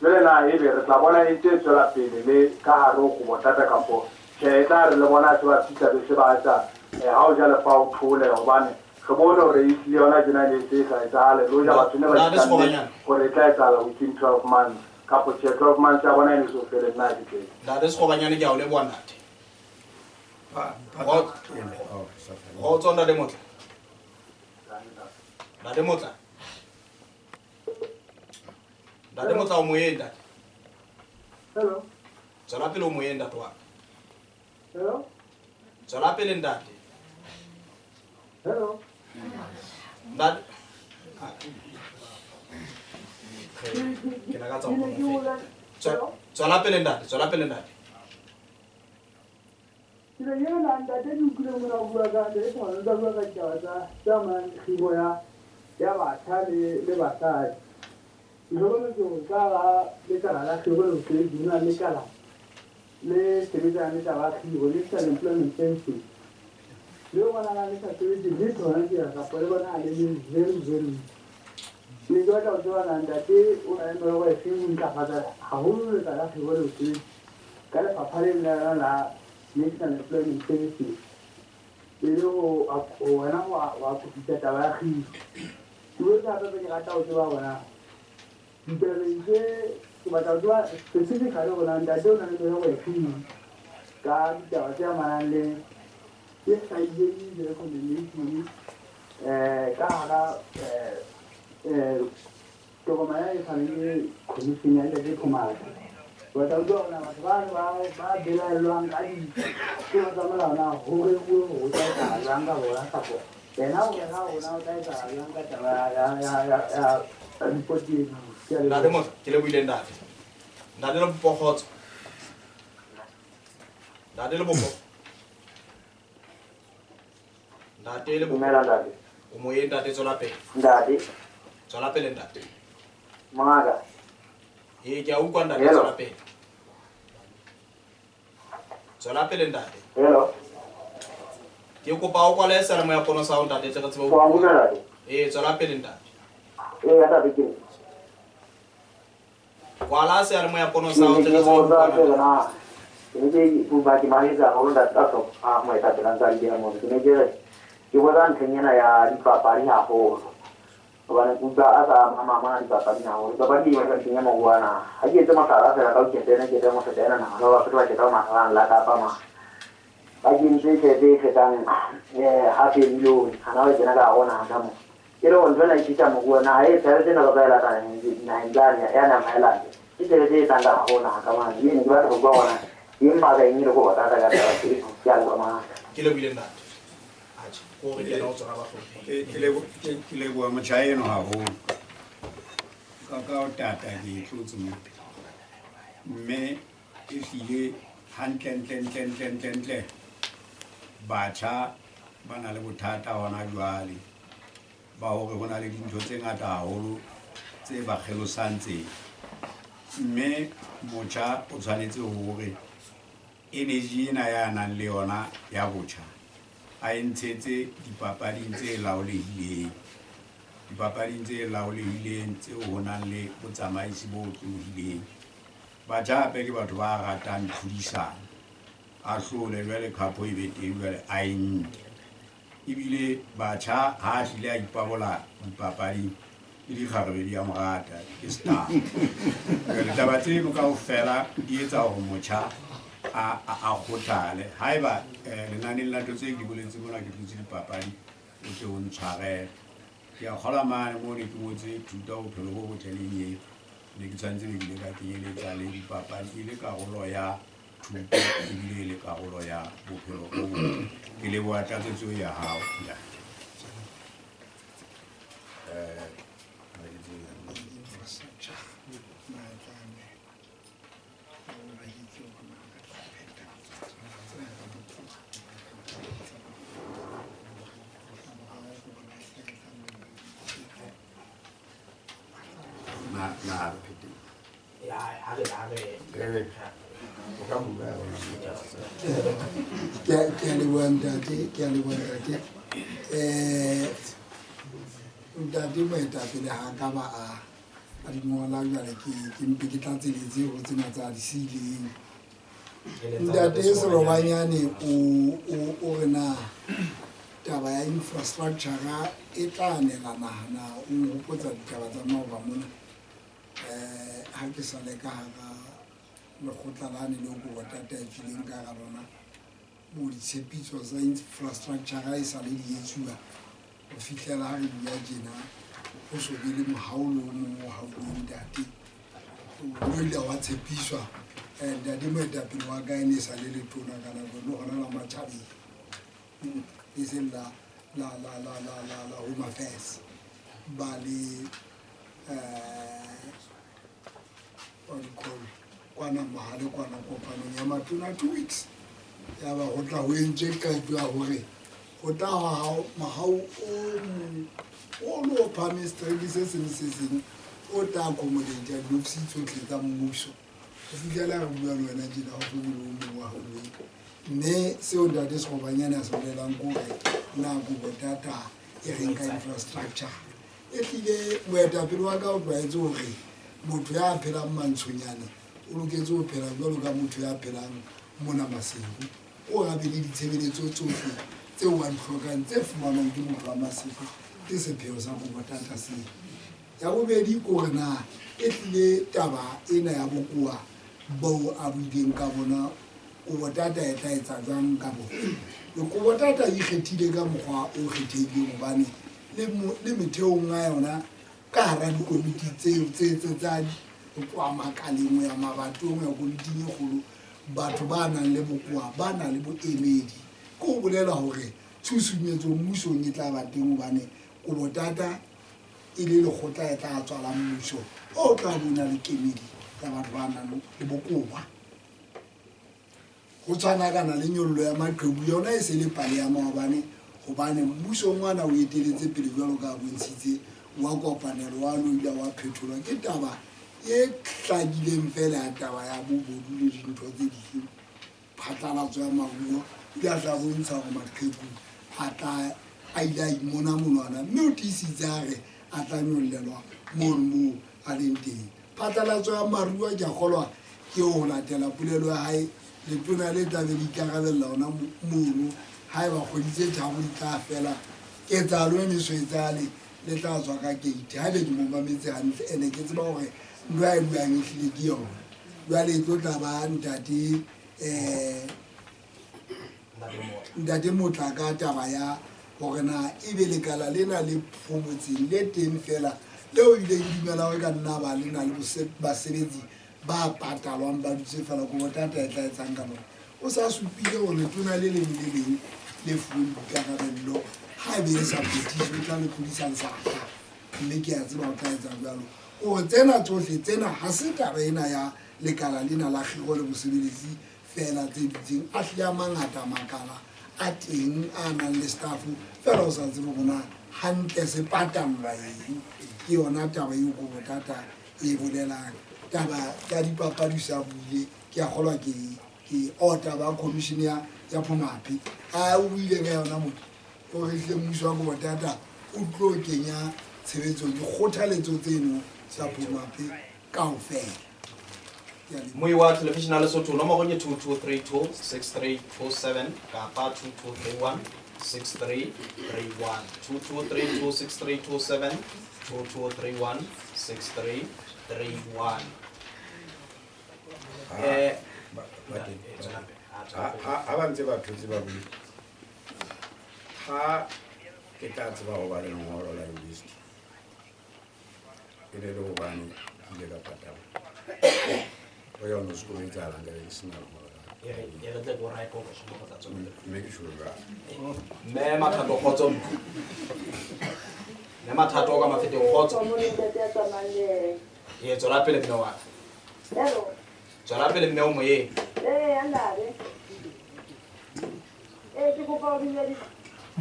[SPEAKER 10] Jwale na ebe re tla bona e ntse e tswela pele le ka hare ho Kobo-Tata kapo tjhe, e tla re le bona se ba fihla be se ba etsa ha o ja lefa o thole, hobane re bone hore e hlile yona tjena e ne se e sa etsahale. Le hoja batho ne ba ikanne hore e tla etsahala within 12 months kapo tjhe, 12 months ya bona e ne so fele, nna ke teng.
[SPEAKER 1] Ntate Sekgobanyane, ke a o leboha ntate. Kgotso ntate Motla. Ntate Motla. Ntate Motla o moyeng ntate.
[SPEAKER 11] Hello.
[SPEAKER 1] Tswela pele o moyeng ntate wa ka.
[SPEAKER 11] Hello.
[SPEAKER 1] Tswela pele ntate.
[SPEAKER 11] Hello.
[SPEAKER 1] Ntate. Ke lakatsa ho mo feta. Tswela pele ntate, tswela pele ntate.
[SPEAKER 11] Ke le yena ntate ke utlwile mona o bua ka ntate Thobane, o tla bua ka ditaba tsa amanang le kgiro ya batjha le basadi. Ke hlokometse hore ka hara lekala la kgiro le mosebetsi ho na le lekala le sebetsanang le taba ya kgiro, National Employment Services. Le bonahalang le sa sebetse letho hona tjena kapa le bonahala le le very, very weak. Ne ke batla ho tseba na ntate o na le merero efe ho ntlafatsa haholo lekala la kgiro le mosebetsi ka lefapha le leng la National Employment Services e le ho wena ho akofisa taba ya kgiro. Ke boetse hape ke rata ho tseba hore na ditabeng tse ke batla ho tseba specifically hore na ntate o na le merero efe ka ditaba tse amanang le tse hlahileng di-recommendation ka hara tokomane e tshwaneng le commission ya Ntate Thomas. Ke batla ho utlwa hore na batho bano ba belaellwang ka ditsholo tsa molao na ho reruwe hore ho tla etsahala jwang ka bona, kapa yena o rera hore na ho tla etsahala jwang ka taba ya report eno. Ke a leboha.
[SPEAKER 1] Ntate Motla, ke lebohile ntate. Ntate Lebopo, kgotso. Ntate Lebopo. Ntate Lebopo.
[SPEAKER 12] Dumela ntate.
[SPEAKER 1] O moyeng ntate, tswela pele.
[SPEAKER 12] Ntate.
[SPEAKER 1] Tswela pele ntate.
[SPEAKER 12] Mongaka.
[SPEAKER 1] Ee, ke a utlwa ntate, tswela pele. Tswela pele ntate.
[SPEAKER 12] Hello.
[SPEAKER 1] Ke kopa o kwale seyalemoya ya pono sa hao ntate, tle re tsebe ho
[SPEAKER 12] Wa utlwa ntate?
[SPEAKER 1] Ee, tswela pele ntate.
[SPEAKER 12] Ee, ntate ke.
[SPEAKER 1] Kwala seyalemoya ya pono sa hao tle re tsebe ho utlwa.
[SPEAKER 12] Ke ne ke bua ke mametse haholo ntate ka hloko a moetapele a ntse a le teng mono. Ke ne ke re ke botsa ntlheng ena ya dipapadi haholo. Hobane ke utlwa a sa ama dipapadi haholo. Dipapadi di batla ntlheng ya moruo wa naha. Ha ke etse mohlala feela ka ho kgetha ena, ke etse mohlala ena naha. Ba Basotho ba kgetha mahareng la Kapa ma. Ba kentse tjhelete e fetang half a million. Hana ba kena ka hare ho naha ka moo. Ke le hore ntho ena e tlisa moruo wa naha. E tjhelete ena ba tla e lata naheng tsane ya naha maelane. Ke tjhelete e tlang ka hare ho naha ka mane. Mme ne ke batla ho bua hore eng ba ka eng e le ko batla ka taba tseo. Ke a leboha mongaka.
[SPEAKER 1] Ke lebohile ntate. Atjhe, ke hore ke yena o tswara bahlomphehi.
[SPEAKER 8] Ke leboha motjha eno haholo. Ka ho tata ke e tlotse mo. Mme e hlile hantle ntle ntle ntle ntle ntle. Batjha ba na le bothata hona jwale ba hore ho na le dintho tse ngata haholo tse ba kgelosang tsela. Mme motjha o tshwanetse hore energy ena ya nang le yona ya botjha a e ntshetse dipapading tse laolehileng. Dipapading tse laolehileng tseo ho nang le botsamaisi bo otlolohileng. Batjha hape ke batho ba ratang tlhodisano. A hlole jwale khapo e be teng jwale a e nke. Ebile batjha ha a hlile a ipabola dipapading ke dikgarebe di a mo rata, ke star. Jwale taba tseno kaofela di etsa hore motjha a kgothale. Haeba lenaneng la ntho tse ke di boletse mona ke tlotse dipapadi, o tle o ntshwarele. Ke a kgolwa mane moo ne ke ngotse thuto ya bophelo bo botle le eng, ne ke tshwanetse be ke ile ka kenyeletsa le dipapadi e le karolo ya Thuto ebile e le karolo ya bophelo bo botle. Ke leboha tlatsetso ya hao ntate.
[SPEAKER 9] Ke a leboha ntate, ke a leboha ntate. Ntate moetapele ha ka ba a di ngola jwale ke mpe ke tlatseletse ho tsena tsa di siileng. Ntate Serobanyane o re na taba ya infrastructure e tla nela naha na, o nhopotsa ditaba tsa maoba mona. Ha ke sa le ka hara lekgotla lane leo Kobo-Tata e tswileng ka hara lona, moo ditshepiso tsa infrastructure e sa le di etsuwa ho fihlela ha re bua tjena, ho so be le mohau le o mong o hauweng ntate. O ile wa tshepiswa, ntate moetapele wa ka e ne e sa le letona ka nako le hona la matjhabeng, e seng la Home Affairs ba le what do you call kwana mohale kwana kopanong ya matona 2 weeks. Ya ba ho tla ho entswe qeto ya hore ho tla mohau o lo phahameng setereke se seng se seng o tla accommodate diofisi tsohle tsa mmuso. Ho fihlela re bua le wena tjena, ho so be le o mong wa hauweng. Mme seo ntate Serobanyane a se bolelang ke hore na Kobo-Tata e reng ka infrastructure. E hlile moetapele wa ka o tlwaetse hore motho ya phelang mantshonyane o loketse ho phela jwalo ka motho ya phelang mona Maseru. O a be le ditshebeletso tsohle tseo a di hlokang tse fumanwang ke motho wa Maseru. Ke sepheo sa Kobo-Tata seo. Ya bobedi ke hore na e hlile taba ena ya bokowa boo a buileng ka bona, Kobo-Tata e tla etsa jwang ka bona. Le Kobo-Tata e ikgethile ka mokgwa o kgethehileng hobane le metheong ya yona ka hara dikomiti tseo tse tsa ho tloha makaleng ho ya mabatong ya komiting e kgolo, batho ba nang le bokowa ba nang le boemedi. Ke ho bolela hore tshusumetso mmusong e tla ba teng hobane Kobo-Tata e le lekgotla e tla tswala mmuso o tla bo na le kemedi ya batho ba nang le bokowa. Ho tshwana kana le nyollo ya maqheku yona e se le pale ya maobane, hobane mmuso ngwana o eteletse pele jwalo ka bontshitse wa kopanelo wa no ile wa phetholwa ke taba e hlakileng fela ya taba ya bobodu le dintho tse ding. Phatlalatso ya maruo ile a tla bontsha hore maqheku a tla a ile a imona monwana, mme o tiisitse a re a tla nyollelwa mono moo a leng teng. Phatlalatso ya maruo ke a kgolwa ke ho latela polelo ya hae, letona le tla be le ikarabella hona mono. Haeba kgwedi tse tharo di tla fela, ketsahalo e ne so etsahale, le tla tswa ka gate. Haebe ke mo mametse hantle, ene ke tseba hore ntho a e buang e hlile ke yona. Jwale e tlo tla ba ntate ntate Motla ka taba ya hore na ebe lekala lena le phomotseng le teng fela leo ileng dumela hore ka nna ba le na le basebetsi ba patalwang ba dutse fela, Kobo-Tata e tla etsang ka bona. O sa supile hore letona le leng le leng le fuweng boikarabello ha ebe e sa phethiswe, o tla le tlodisa saka, mme ke a tseba o tla etsa jwalo. Hore tsena tsohle tsena ha se taba ena ya lekala lena la kgiro le bosebeletsi fela tse dutseng, a hlile a mangata makala a teng a nang le staff fela o sa tsebe hore na hantle se patallwa eng. Ke yona taba eo Kobo-Tata e bolelang. Taba ya dipapadi sa buile, ke a kgolwa ke o taba ya commission ya Phumaphi a o buile ka yona motho o re hlile mmuso wa Kobo-Tata o tlo kenya tshebetsong dikgothaletso tseno tsa Phumaphi kaofela.
[SPEAKER 1] Moi wa television ya Lesotho nomoro ke 2232 6327 kapa 2231 6331. 2232 6327, 2231 6331.
[SPEAKER 8] Ha ba ntse ba thotse ba bue, ha ke tla tseba ho ba le lengolo la university e ne le hobane ke ile ka patala. Ho ya ono sekolo etsahalang ka be ke sena lengolo la.
[SPEAKER 1] E re tle ko rae ko go shimo go tla tswela.
[SPEAKER 8] Mme ke tjho jwalo.
[SPEAKER 1] Mme Mathato kgotso. Mme Mathato ka Mafeteng kgotso. E tswela pele mme wa ka.
[SPEAKER 13] Hello.
[SPEAKER 1] Tswela pele mme o moyeng.
[SPEAKER 13] Eh andare. Eh ke kopa o dumedise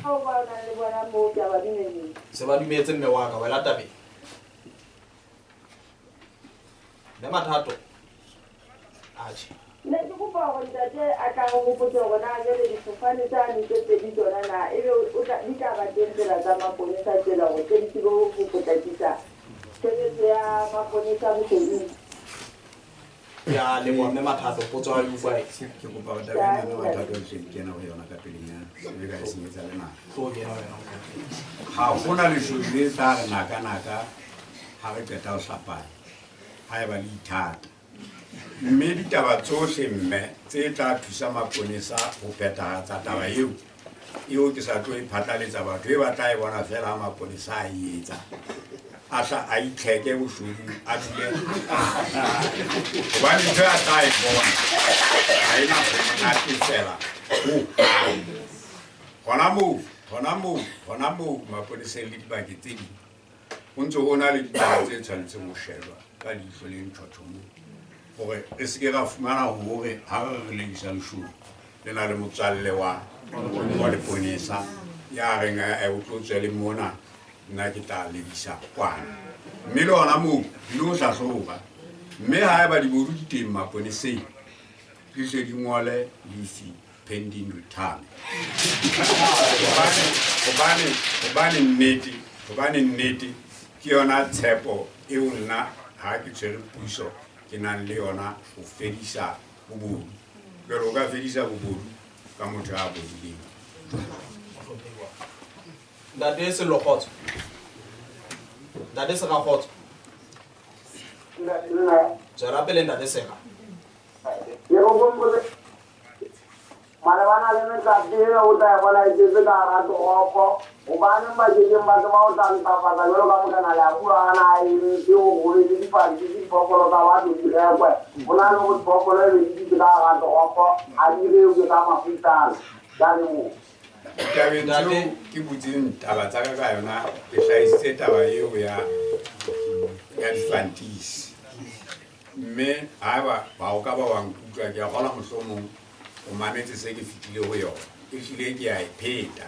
[SPEAKER 13] ha o ba na le bona moo ke a ba dumedisa.
[SPEAKER 1] Se ba dumetse mme wa ka wela tabeng. Mme Mathato. Atjhe.
[SPEAKER 13] Ne ke kopa hore ntate a ka re hopotse hore na jwale difofane tsane tse pedi tsona na ebe o tla di tla ba teng tsela tsa maponesa tsela hore tse di tsebe ho potlakisa tshebetso ya maponesa boshodung.
[SPEAKER 1] Ya leboha mme Mathato, potso ya utlwa e.
[SPEAKER 8] Ke kopa hore taba ena mme Mathato e tle ke kena ho yona ka pelenyana. Mme ka e senyetsa le nako.
[SPEAKER 1] Tlo kena ho yona.
[SPEAKER 8] Ha hona leshodu le tla re naka-naka ha re qeta ho hlapanya. Ha eba le ithata. Mme ditaba tsohle mme tse tla thusa maponesa ho phethahatsa taba eo, eo ke sa tlo e phatlaletsa batho e ba tla e bona fela ha maponesa a e etsa. A hla a itlheke boshodung, a dule. Hobane ntho ya tla e bona ha ena ho natefela hohang. Hona moo maponeseng le dibakeng tse ding ho ntse ho na le ditaba tse tshwanetseng ho shejwa ka leihlo le ntjhotjho moo. Hore re se ke ra fumana hore ha re re lekisa leshodu le na le motswalle wa leponesa ya reng o tlo tswe le mona nna ke tla lebisa kwana. Mme le hona moo di lo hlahloba. Mme haeba dibodu di teng maponeseng di hle di ngole lease pending return. Hobane nnete ke yona tshepo eo nna ha ke tshwere puiso ke nang le yona ho fedisa bobodu. Jwale o ka fedisa bobodu ka motho a bodileng.
[SPEAKER 1] Ntate Sello kgotso. Ntate Sera kgotso. Tswela pele ntate Sera.
[SPEAKER 12] Malebana le mehlape ena o tla e bona e tletse ka hara toropo. Hobaneng ba kekeng ba tseba ho tla ntlafatsa jwalo ka Morena Leapu a na a emetse hore ho be le diphoofolo tsa batho di rekwe. Ho na le hore diphoofolo e be di dutse ka hara toropo, ha di rekwe ka mafutsana. Ke a leboha.
[SPEAKER 8] Ditabeng tseo ke butseng taba tsa ka ka yona, ke hlahisitse taba eo ya difantisi. Mme haeba ha o ka ba wa nkutlwa, ke a kgolwa mohlomong o mametse se ke fetile ho yona. Ehlile ke a e pheta.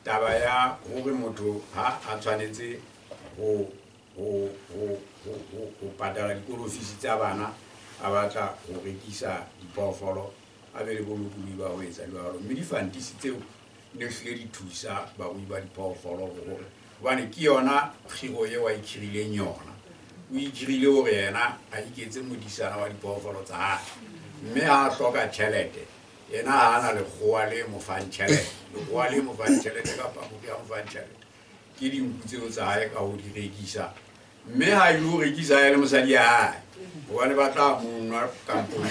[SPEAKER 8] Taba ya hore motho ha a tshwanetse ho patala dikolofisi tsa bana, a batla ho rekisa diphoofolo, a be le bolokolohi ba ho etsa jwalo. Mme difantisi tseo ne hlile di thusa barui ba diphoofolo hore hobane ke yona kgiro eo a ikhirileng yona. O ikhirile hore yena a iketse modisana wa diphoofolo tsa hae. Mme ha a hloka tjhelete, yena ha ana lekgowa le mo fang tjhelete. Lekgowa le mo fang tjhelete kapa motho ya mo fang tjhelete ke dinku tseo tsa hae ka ho di rekisa. Mme ha ilo rekisa ya le mosadi ya hae, hobane ba tla mo nwa kampong.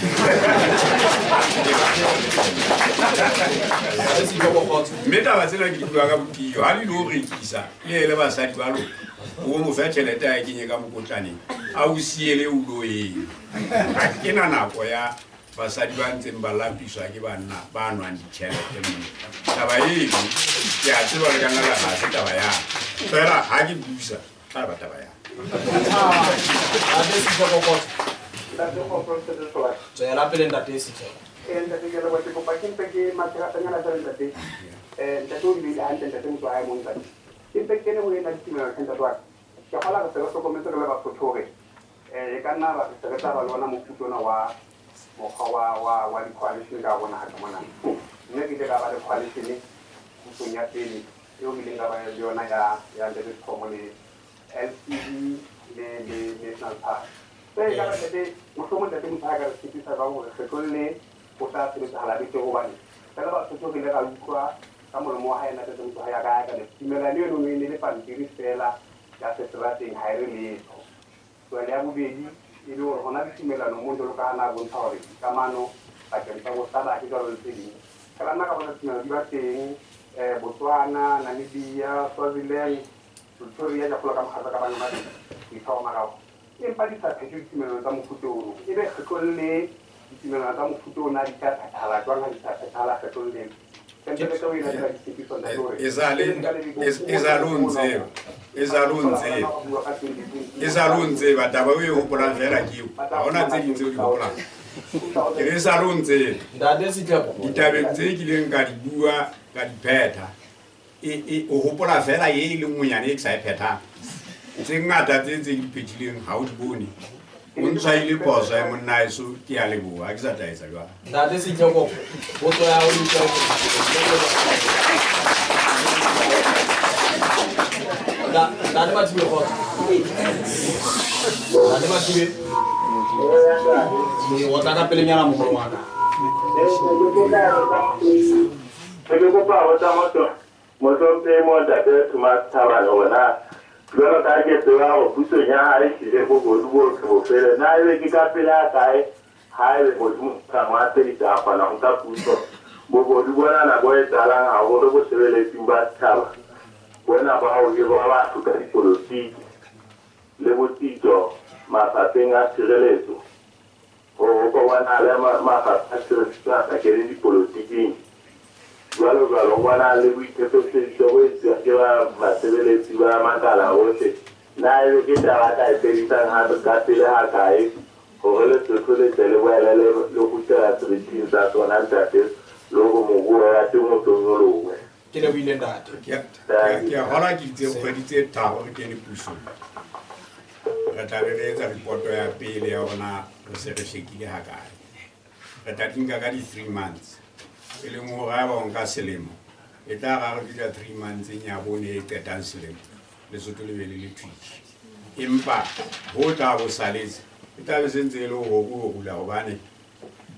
[SPEAKER 8] Mme taba tsena ke di bua ka botiyo. Ha le ilo rekisa le ele basadi ba lona, o mo fe tjhelete a e kenye ka mokotlaneng, a o siele o lo eng. Ha ke na nako ya basadi ba ntseng ba lapiswa ke banna ba nwang ditjhelete mona. Taba eno ke a tseba le ka nna la ha se taba ya ka. Fela ha ke busa tla ba taba ya ka.
[SPEAKER 1] Ntate Sitheko kgotso. Tswela pele ntate Sitheko.
[SPEAKER 14] Ntate ke leboha, ke kopa ke mpe ke mathakatanyana feela ntate. Ntate o dumele hantle ntate motho wa hae moo ntate. Ke mpe ke kene ho ena ditumelo tlhe ntate wa ka. Ke kgolwa re se re hlokometse re le Basotho hore e ka nna ba re se re tla ba le ona mofuta ona wa mokgwa wa di-coalition ka rona ka mona. Mme ke ile ka ba le coalition pusong ya pele eo ke ileng ka ba le yona ya ntate Thomo le LCD le National Party. So e ka ba ntate mohlomong ntate motho ha ka re tshepisa jwang hore kgetlong le ho tla sebetsahala betere hobane fela Basotho re ile ra utlwa ka molomo wa hae ntate motho ha ya ka ya ka tumelano eno e ne le pampiri fela ya seterateng ha e re letho. Jwale ya bobedi e le hore hona ditumelano mo jwalo ka ha na bontsha hore dikamano pakeng tsa bo SADC jwalo le tse ding. Ka nna ka bona tumelano di ba teng Botswana, Namibia, Swaziland, Pretoria ja kgolwa ka mokgatlo ka bana ba teng, boitshwaro marao. Empa di sa phethwe ditumelano tsa mofuta ono. Ebe kgetlong le Ditumellano tsa mofuta ona di tla phethahala jwang ha di sa phethahala kgetlong lena?
[SPEAKER 8] E sale o ntseba taba o e hopolang fela ke eo, ha hona tse ding tseo di hopolang. Ke re e sale o ntseba ditabeng tse kileng ka di bua ka di phetha, o hopola fela e le nngwenyane e ke sa e phethang. Tse ngata tse di phethileng ha o di bone. O ntshwaile phoso ya monna heso, ke a leboha, ha ke sa tla etsa jwalo.
[SPEAKER 1] Ntate Setlhoko, potso ya hao e utlwa. Ntate Mathibe, kgotso. Ntate Mathibe, o tla ka pelenyana moholo wa ka.
[SPEAKER 15] Ke kopa ho tsa motho mohlomphehi mo ntate Thomas Thabane hore na jwalo ka ke tseba hore pusong ya hae hlile bobodu bohle bo fele, na ebe ke ka pele a kae haebe Modimo ka mo atsedisa a kgona ho nka puso? Bobodu bonana bo etsahalang haholo bosebeletsing ba setjhaba bona ba ho hirwa batho ka dipolotiki le botsitso mafapheng a tshireletso, hore ho bonahale mafapha a tshireletso a sa kene dipolotiking jwalo jwalo, ho bonahale le boiphephetso bo etsuwang ke basebeletsi ba makala ohle. Na ebe ke taba ka e fedisang hape ka pele hakae hore Lesotho le tle le boele le kgutlela seriting sa sona ntate, le hore moruo wa teng o tlo nyolohe?
[SPEAKER 1] Ke lebohile ntate.
[SPEAKER 8] Ke a hola ke itse kgwedi tse tharo re kene pusong, re tla be re etsa ripoto ya pele ya hore re se re hlekile hakae. Re tla di nka ka di-3 months, e leng hore ha ba o nka selemo e tla ra re fihla 3 months ya bone e qetang selemo Lesotho le be le le thwitjhi. Empa ho tla bo saletse e tla be se ntse e le ho rula, hobane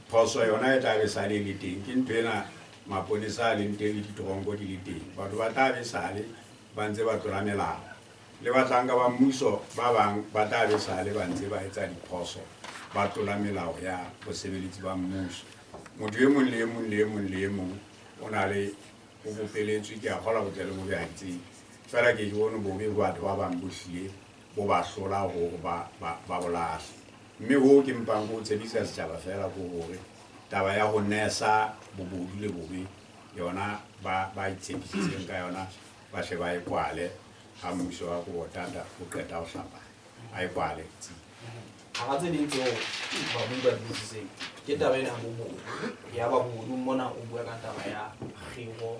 [SPEAKER 8] phoso yona e tla be sale le teng. Ke ntho ena maponesa a leng teng le ditoronko di le teng, batho ba tla be sale ba ntse ba tlola melao, le bahlanka ba mmuso ba bang ba tla be sale ba ntse ba etsa diphoso, ba tlola melao ya bosebeletsi ba mmuso. Motho e mong le e mong le e mong le e mong o na le o bopeletswe, ke a kgolwa botle le bobe ha ke tsebe, fela ke bone bobe bo batho ba bang bo hlile bo ba hlola hore ba bolahle. Mme hoo ke mpang ko tshepisa setjhaba fela ko hore taba ya ho nesa bobodu le bobe yona ba itshepisitseng ka yona ba hle ba e kwale ha mmuso wa ko tata o qeta ho hlapa a e kwale.
[SPEAKER 1] Hara tse ding tseo babui ba di botsitseng ke taba ena ya bobodu. Ya bobodu mona o bua ka taba ya kgiro,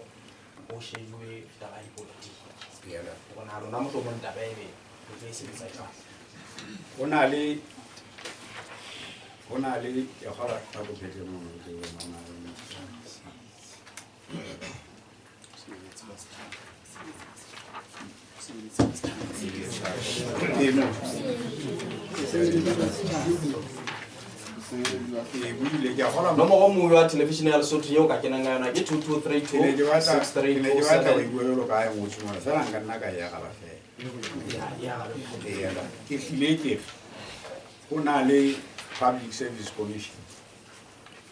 [SPEAKER 1] ho shejuwe taba ya dipolotiki. Hore na lona mohlomong taba ebe le tlo e sebetsa jwang?
[SPEAKER 8] Ho na le ke kgolwa ka ko phete mono ke bona
[SPEAKER 1] Nomoro moyo wa television ya Lesotho eo ka kenang ka yona ke 2232
[SPEAKER 8] Ke ne ke batla ho e bua jwalo ka ha e ngotswe mona, fela nka nna ka e araba fela. Ke hlile ke re ho na le Public Service Commission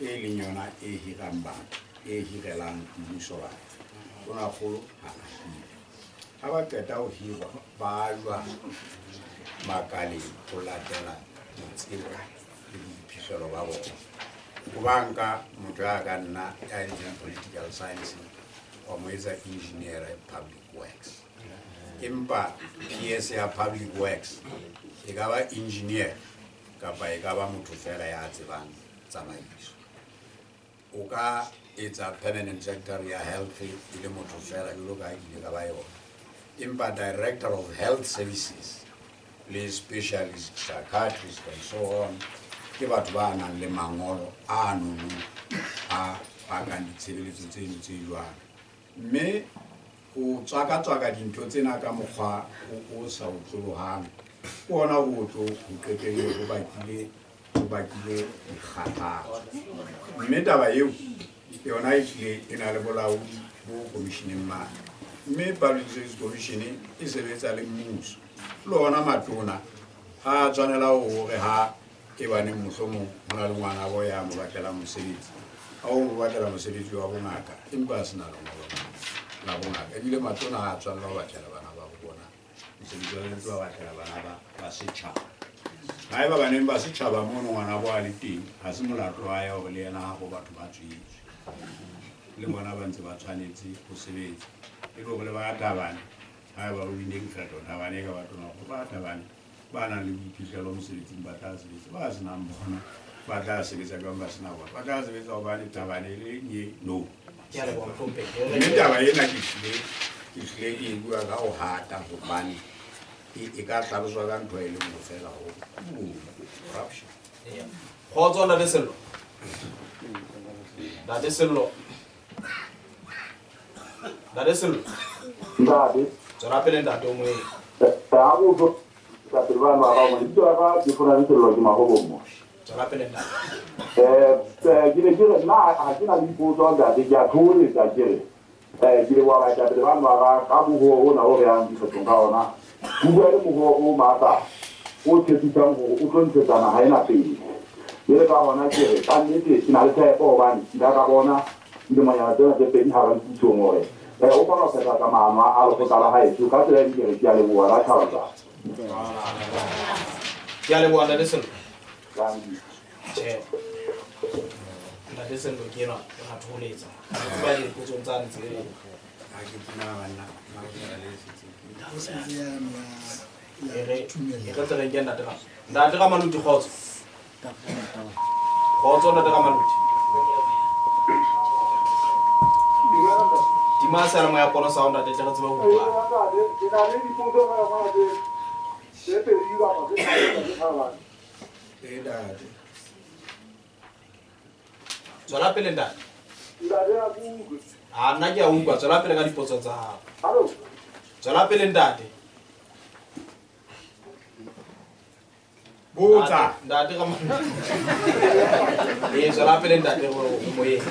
[SPEAKER 8] e leng yona e hirang batho, e hirelang mmuso batho. Tonakgolo ha a hire. Ha ba qeta ho hirwa, ba jwa makaleng ho latela botsebo le boiphihlelo ba bona. O ba nka motho ya ka nna ya entseng political science wa mo etsa engineer ya public works. Empa PS ya public works e ka ba engineer kapa e ka ba motho fela ya tsebang tsamaiso. O ka etsa permanent secretary ya health e le motho fela jwalo ka ha ke ile ka ba yona. Empa director of health services le specialist, psychiatrist and so on ke batho ba nang le mangolo a nono a pakang ditshebeletso tseno tse jwalo. Mme ho tswaka-tswaka dintho tsena ka mokgwa o sa otlolohang ke ona o tlo ho qetelle ho bakile dikgathatso. Mme taba eo yona e hlile e na le bolaodi bo commissioneng mane. Mme Public Service Commission e sebetsa le mmuso. Le ona matona ha a tshwanela hore ha e baneng mohlomong ho na le ngwana bo ya mo batlelang mosebetsi, ha o mo batlela mosebetsi wa bongaka empa a sena lengolo la bongaka, ebile matona ha a tshwanela ho batlela bana ba bo bona mosebetsi, wa tshwanetse ba batlela bana ba setjhaba. Haeba baneng ba setjhaba mono ngwana bo a le teng, ha se molato wa hae hore le yena ha ho batho ba tswetswe. Le bona ba ntse ba tshwanetse ho sebetsa. E le hore le ba Thabane, haeba o bile dikgetho Thabane ka batho ba Thabane ba nang le boiphihlelo mosebetsing ba tla sebetsa, ba senang bona ba tla sebetsa jwang ba sena bona, ba tla sebetsa hobane Thabane le nye no.
[SPEAKER 1] Ke a leboha mohlomphehi.
[SPEAKER 8] Mme taba ena ke hlile ke e bua ka ho hata hobane e ka hlaloswa ka ntho e le nngwe feela ho corruption.
[SPEAKER 1] Kgotso Ntate Sello. Ntate Sello. Ntate Sello.
[SPEAKER 15] Ntate.
[SPEAKER 1] Tswela pele ntate o moeng.
[SPEAKER 15] Ha bo ntate ba ba ba mo ditso ba ke fona le Sello ke mahobo mo.
[SPEAKER 1] Tswela pele ntate.
[SPEAKER 15] Ke ne ke re nna ha ke na le dipotso ntate, ke a thoholetsa ke re ke leboha baetapele ba ba ka mohoo ona o re yang dikgethong ka ona. Ho bua le mohoo o matla o tshepisang hore o tlo ntshetsa naha ena pele. Jwale ka hona ke re ka nnete ke na le tshepo hobane ke ile ka bona dilemonyana tsena tse pedi ha re le pusong hore o kgona ho phethahatsa maano a lekgotla la haeso. Ka tsela e ke re ke a leboha la tjhaba jwang.
[SPEAKER 1] Ke a leboha Ntate Sello. Tjhe. Ntate Sello ke enwa o a thoholetsa. O tseba dipotsong tsane tse.
[SPEAKER 8] Ha ke fumana banna, ba le setse.
[SPEAKER 1] E re tle re nke Ntate Ra. Ntate Ramaluti kgotso. Kgotso Ntate Ramaluti. Tima seyalemoya pono sa hao ntate tle re tsebe ho utlwa.
[SPEAKER 11] Ke na le dipotso feela mona tse pedi kapa tse tharo tse Thabane.
[SPEAKER 8] Ee ntate.
[SPEAKER 1] Tswela pele ntate.
[SPEAKER 11] Ntate ha ke utlwe.
[SPEAKER 1] Ha nna ke a utlwa, tswela pele ka dipotso tsa hao.
[SPEAKER 11] Hallo.
[SPEAKER 1] Tswela pele ntate.
[SPEAKER 8] Botsa.
[SPEAKER 1] Ntate Ramaluti. Ee tswela pele ntate o moyeng.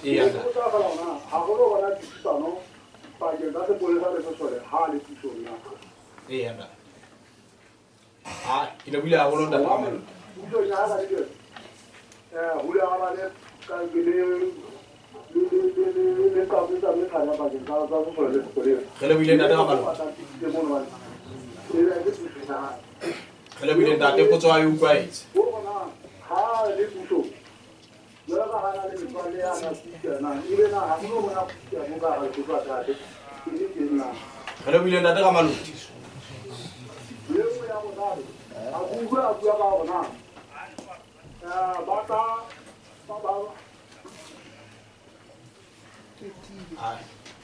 [SPEAKER 1] Ee ntate. Ee ntate. Ha ke lebohile haholo Ntate Ramaluti. Re lebohile Ntate Ramaluti. Re lebohile ntate, potso ha e utlwahetse. Re lebohile Ntate Ramaluti.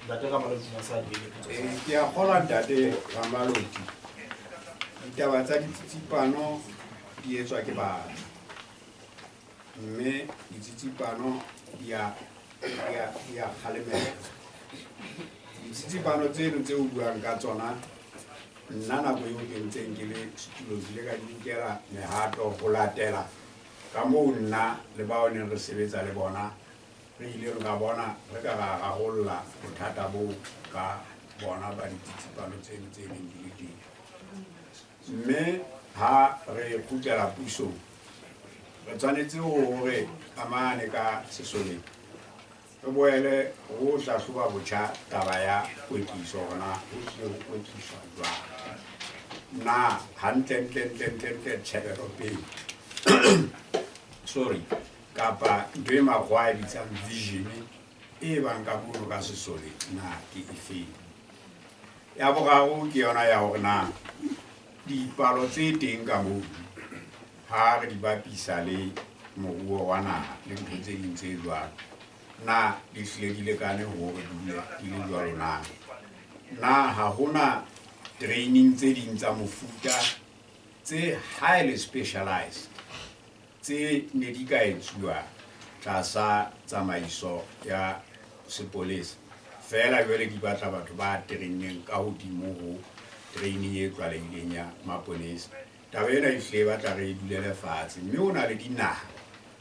[SPEAKER 1] Ntate Ramaluti na sa di potso.
[SPEAKER 8] Ke a kgolwa Ntate Ramaluti. Ditaba tsa ditsitsipano di etswa ke batho. Mme ditsitsipano di a kgalemela. Ditsitsipano tseno tse o buang ka tsona, nna nako eo ke ntseng ke le setulong ke ile ka di nkela mehato ho latela ka moo nna le bao neng re sebetsa le bona re ileng ra bona re ka ra rarolla bothata boo ka bona ba ditsitsipano tseno tse neng di le teng. Mme ha re kgutlela pusong re tshwanetse hore amane ka sesoleng re boele ho hlahloba botjha taba ya kwetliso hore na ho tlile ho kwetliswa jwang. Na hantle ntle ntle ntle ntle tjhebelopele sorry kapa ntho e makgowa a e bitsang vision e bang ka mono ka sesoleng na ke efeng. Ya boraro ke yona ya hore na dipalo tse teng ka moo ha re di bapisa le moruo wa naha le ntho tse ding tse jwalo, na di hlile di lekane hore di dule di le jwalo na? Na ha hona training tse ding tsa mofuta tse highly specialized tse ne di ka etsuwa tlasa tsamaiso ya sepolesa feela jwale di batla batho ba traineng ka hodimo ho training e tlwaelehileng ya maponesa. Taba ena e hlile e batla re e dulele fatshe, mme ho na le dinaha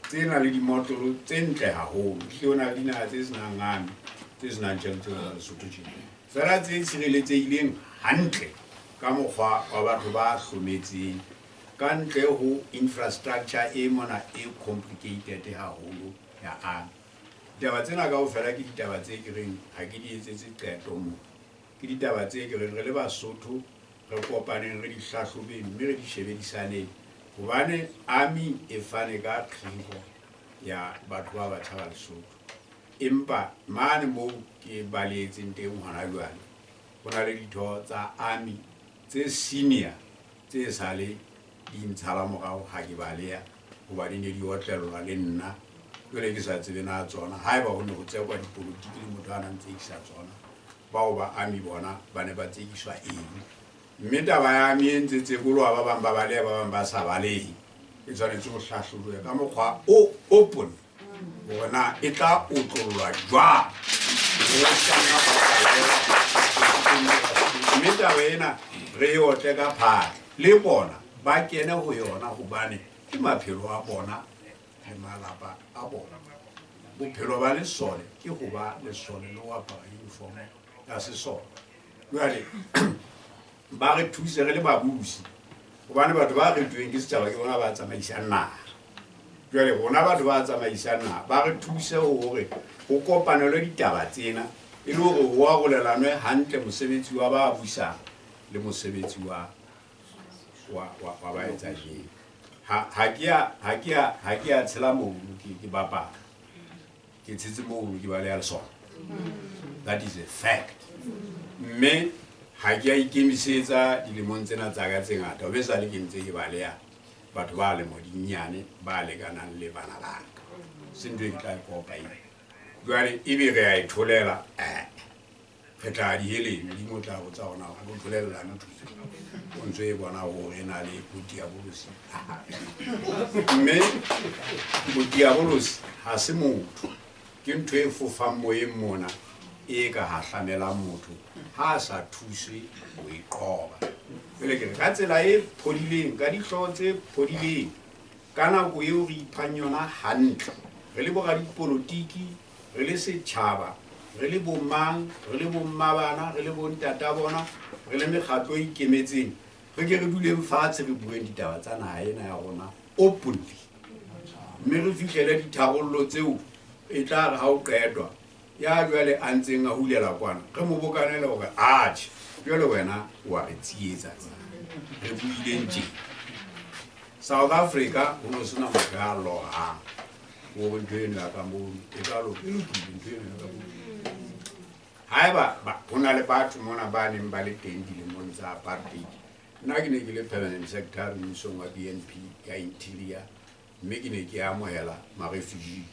[SPEAKER 8] tse nang le dimotlolo tse ntle haholo, ehlile ho na le dinaha tse senang army, tse senang tjhelete jwalo ka Lesotho tjena, feela tse tshireletsehileng hantle ka mokgwa wa batho ba hlometseng ka ntle ho infrastructure e mona e complicated haholo ya army. Ditaba tsena kaofela ke ditaba tse ke reng ha ke di etsetse qeto mo. Ke ditaba tse ke reng re le Basotho re kopaneng re di hlahlobeng mme re di shebedisaneng. Hobane army e fane ka kgiro ya batho ba batjha ba Lesotho. Empa mane moo ke balehetseng teng hona jwale, ho na le ditho tsa army tse senior tse sale di ntshala morao ha ke baleha, hoba di ne di otlellwa le nna. Jwale ke sa tsebe na tsona haeba ho ne ho tsekwa dipolotiki le motho a nang tsekisa tsona, bao ba army bona ba ne ba tsekiswa eng. Mme taba ya army e ntse tsekoloha, ba bang ba baleha, ba bang ba sa balehe, e tshwanetse ho hlahlobuwa ka mokgwa o open hore na e tla otlollwa jwang. Mme taba ena re e otle ka phatla, le bona ba kene ho yona hobane ke maphelo a bona le malapa a bona. Bophelo ba lesole ke ho ba lesole le ho apara uniform ya sesole. Jwale ba re thuse re le babusi, hobane batho ba kgethuweng ke setjhaba ke bona ba tsamaisang naha. Jwale rona batho ba tsamaisang naha ba re thuse hore ho kopanelwe ditaba tsena e le hore ho arolelanwe hantle mosebetsi wa ba busang le mosebetsi wa ba etsajeng. Ha ke a tshela mono ke bapala, ke tshetse mono ke baleha lesole. That is a fact. Mme ha ke a ikemisetsa dilemong tsena tsa ka tse ngata, ho be sale ke ntse ke baleha batho ba lemo dinyane ba lekanang le bana ba ka. Se ntho e ke tla e kopa eo. Jwale ebe re a e tholela, re tla di heleng, Modimo o tla botsa hore na o tlo tholella ntho o ntso e bona hore e na le bodiabolosi. Mme bodiabolosi ha se motho, ke ntho e fofang moyeng mona e ka hahlamelang motho ha a sa thuswe ho e qoba. Jwale ke re ka tsela e phodileng, ka dihlooho tse phodileng, ka nako eo re iphang yona hantle, re le boradipolotiki, re le setjhaba, re le bomang, re le bommabana, re le bontata bona, re le mekgatlo e ikemetseng, re ke re duleng fatshe re bueng ditaba tsa naha ena ya rona openly, mme re fihlele ditharollo tseo e tla re ha o qetwa ya jwale a ntseng a hulela kwana, re mo bokanele hore atjhe jwale wena wa re tsietsa, re buileng tje. South Africa ho no sena motho ya lohang hore ntho eno ya ka mono e ka loka, e lokile ntho eno ya ka mono. Haeba ho na le batho mona ba neng ba le teng dilemong tsa apartheid, nna ke ne ke le permanent secretary mmusong wa BNP ya Interior, mme ke ne ke amohela ma-refugee.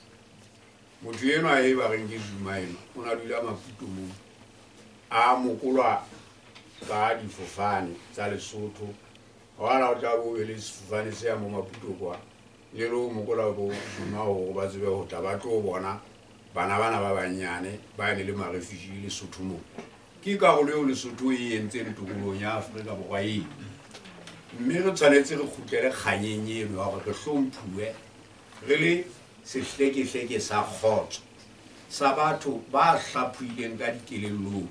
[SPEAKER 8] Motho enwa e ba reng ke Zuma enwa, o na dula Maputo moo, a mokolwa ka difofane tsa Lesotho. Hona o tla bo be le sefofane se ya mo Maputo kwa, le lo mokola bo Zuma hore ba tsebe ho tla ba tlo bona bana bana ba banyane ba ne le ma-refugee Lesotho moo. Ke karolo eo Lesotho e entseng tokolohong ya Afrika Borwa eo. Mme re tshwanetse re kgutlele kganyeng eno ya hore re hlomphuwe re le sehlekehleke sa kgotso sa batho ba hlaphohileng ka dikelellong,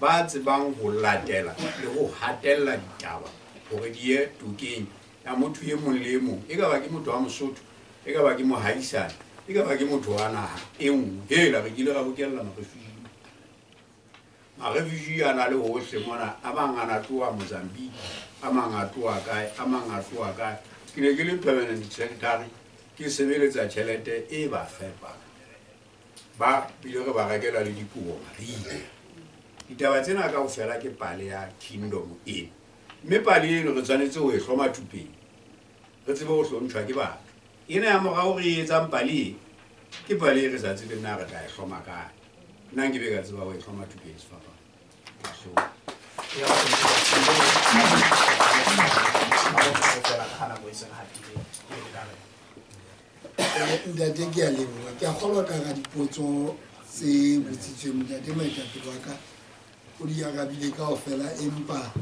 [SPEAKER 8] ba tsebang ho latela le ho hatella ditaba hore di ye tokeng ya motho e mong le e mong, e ka ba ke motho wa Mosotho, e ka ba ke mohaisane, e ka ba ke motho wa naha e nngwe. Hela re kile ra bokella ma-refugee. Ma-refugee a na le hohle mona, a mang a na tloha Mozambique, a mang a tloha kae, a mang a tloha kae. Ke ne ke le permanent secretary, ke sebeletsa tjhelete e ba fepang. Ba bile re ba rekela le dikobo mariha. Ditaba tsena kaofela ke pale ya kingdom ena. Mme pale eno re tshwanetse ho e hloma thupeng, re tsebe ho hlontjhwa ke batho. Ena ya morao re e etsang pale e, ke pale e re sa tsebeng na re tla e hloma kae. Nna nkebe ka tseba ho e hloma thupeng sefapano.
[SPEAKER 9] Ntate ke a leboha, ke a kgolwa ka hara dipotso tse botsitsweng ntate moetapele wa ka o di arabile kaofela, empa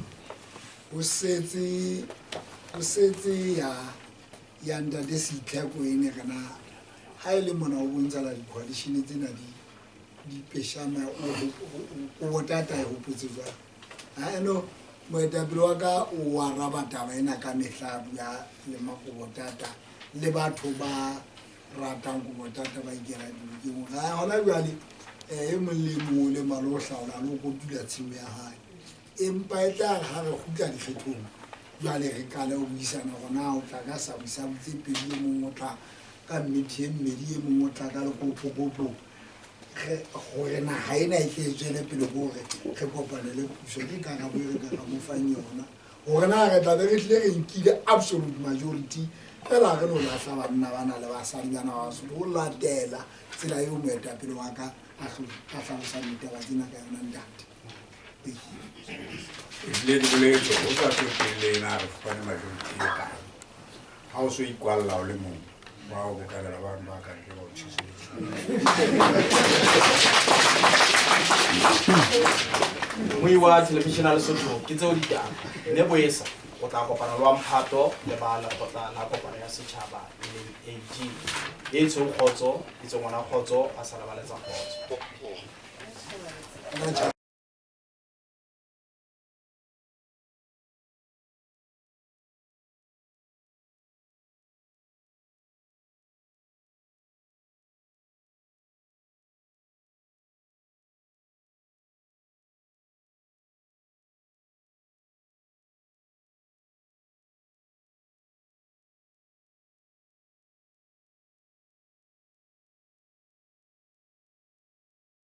[SPEAKER 9] ho setse ya ntate Seitlheko e ne re na ha e le mona o bontshala di-coalition tsena di peshana, o botata e hopotse jwang. Ha eno moetapele wa ka o araba taba ena ka mehla, a bua le makobotata le batho ba ratang ko botata ba ikela dibokeng ga gona jwale e mong le mong o le malo o hlaola le o kotula tshimo ya hae. Empa e tla re ha re kgutla dikgethong jwale re qale ho buisana hore na o tla ka sabusabu tse pedi, e mong o tla ka mmethi e mmedi, e mong o tla ka lekopokopo, gore naga ena e tle e tswele pele ke hore re kopanele puso. Ke karabo e re ka mo fang yona hore na re tlabe re tlile re nkile absolute majority fela re no lahla banna bana le basadi bana ba Basotho ho latela tsela eo moetapele wa ka a hlalosang ditaba tsena ka yona ntate.
[SPEAKER 8] Ehlile ke boletse o sa tsotelle na re fumane majority e kae. Ha o so ikwalla o le mong, ba o bokanela bano ba ka ntle ba o tjheseletse.
[SPEAKER 1] Moi wa television ya Lesotho ke tseo ditaba mme boesa o tla kopana le wa mphato le ba lekgotla la kopano ya setjhaba e leng AG e tshweng kgotso e tswe ngwana kgotso a sa lebaletsa kgotso.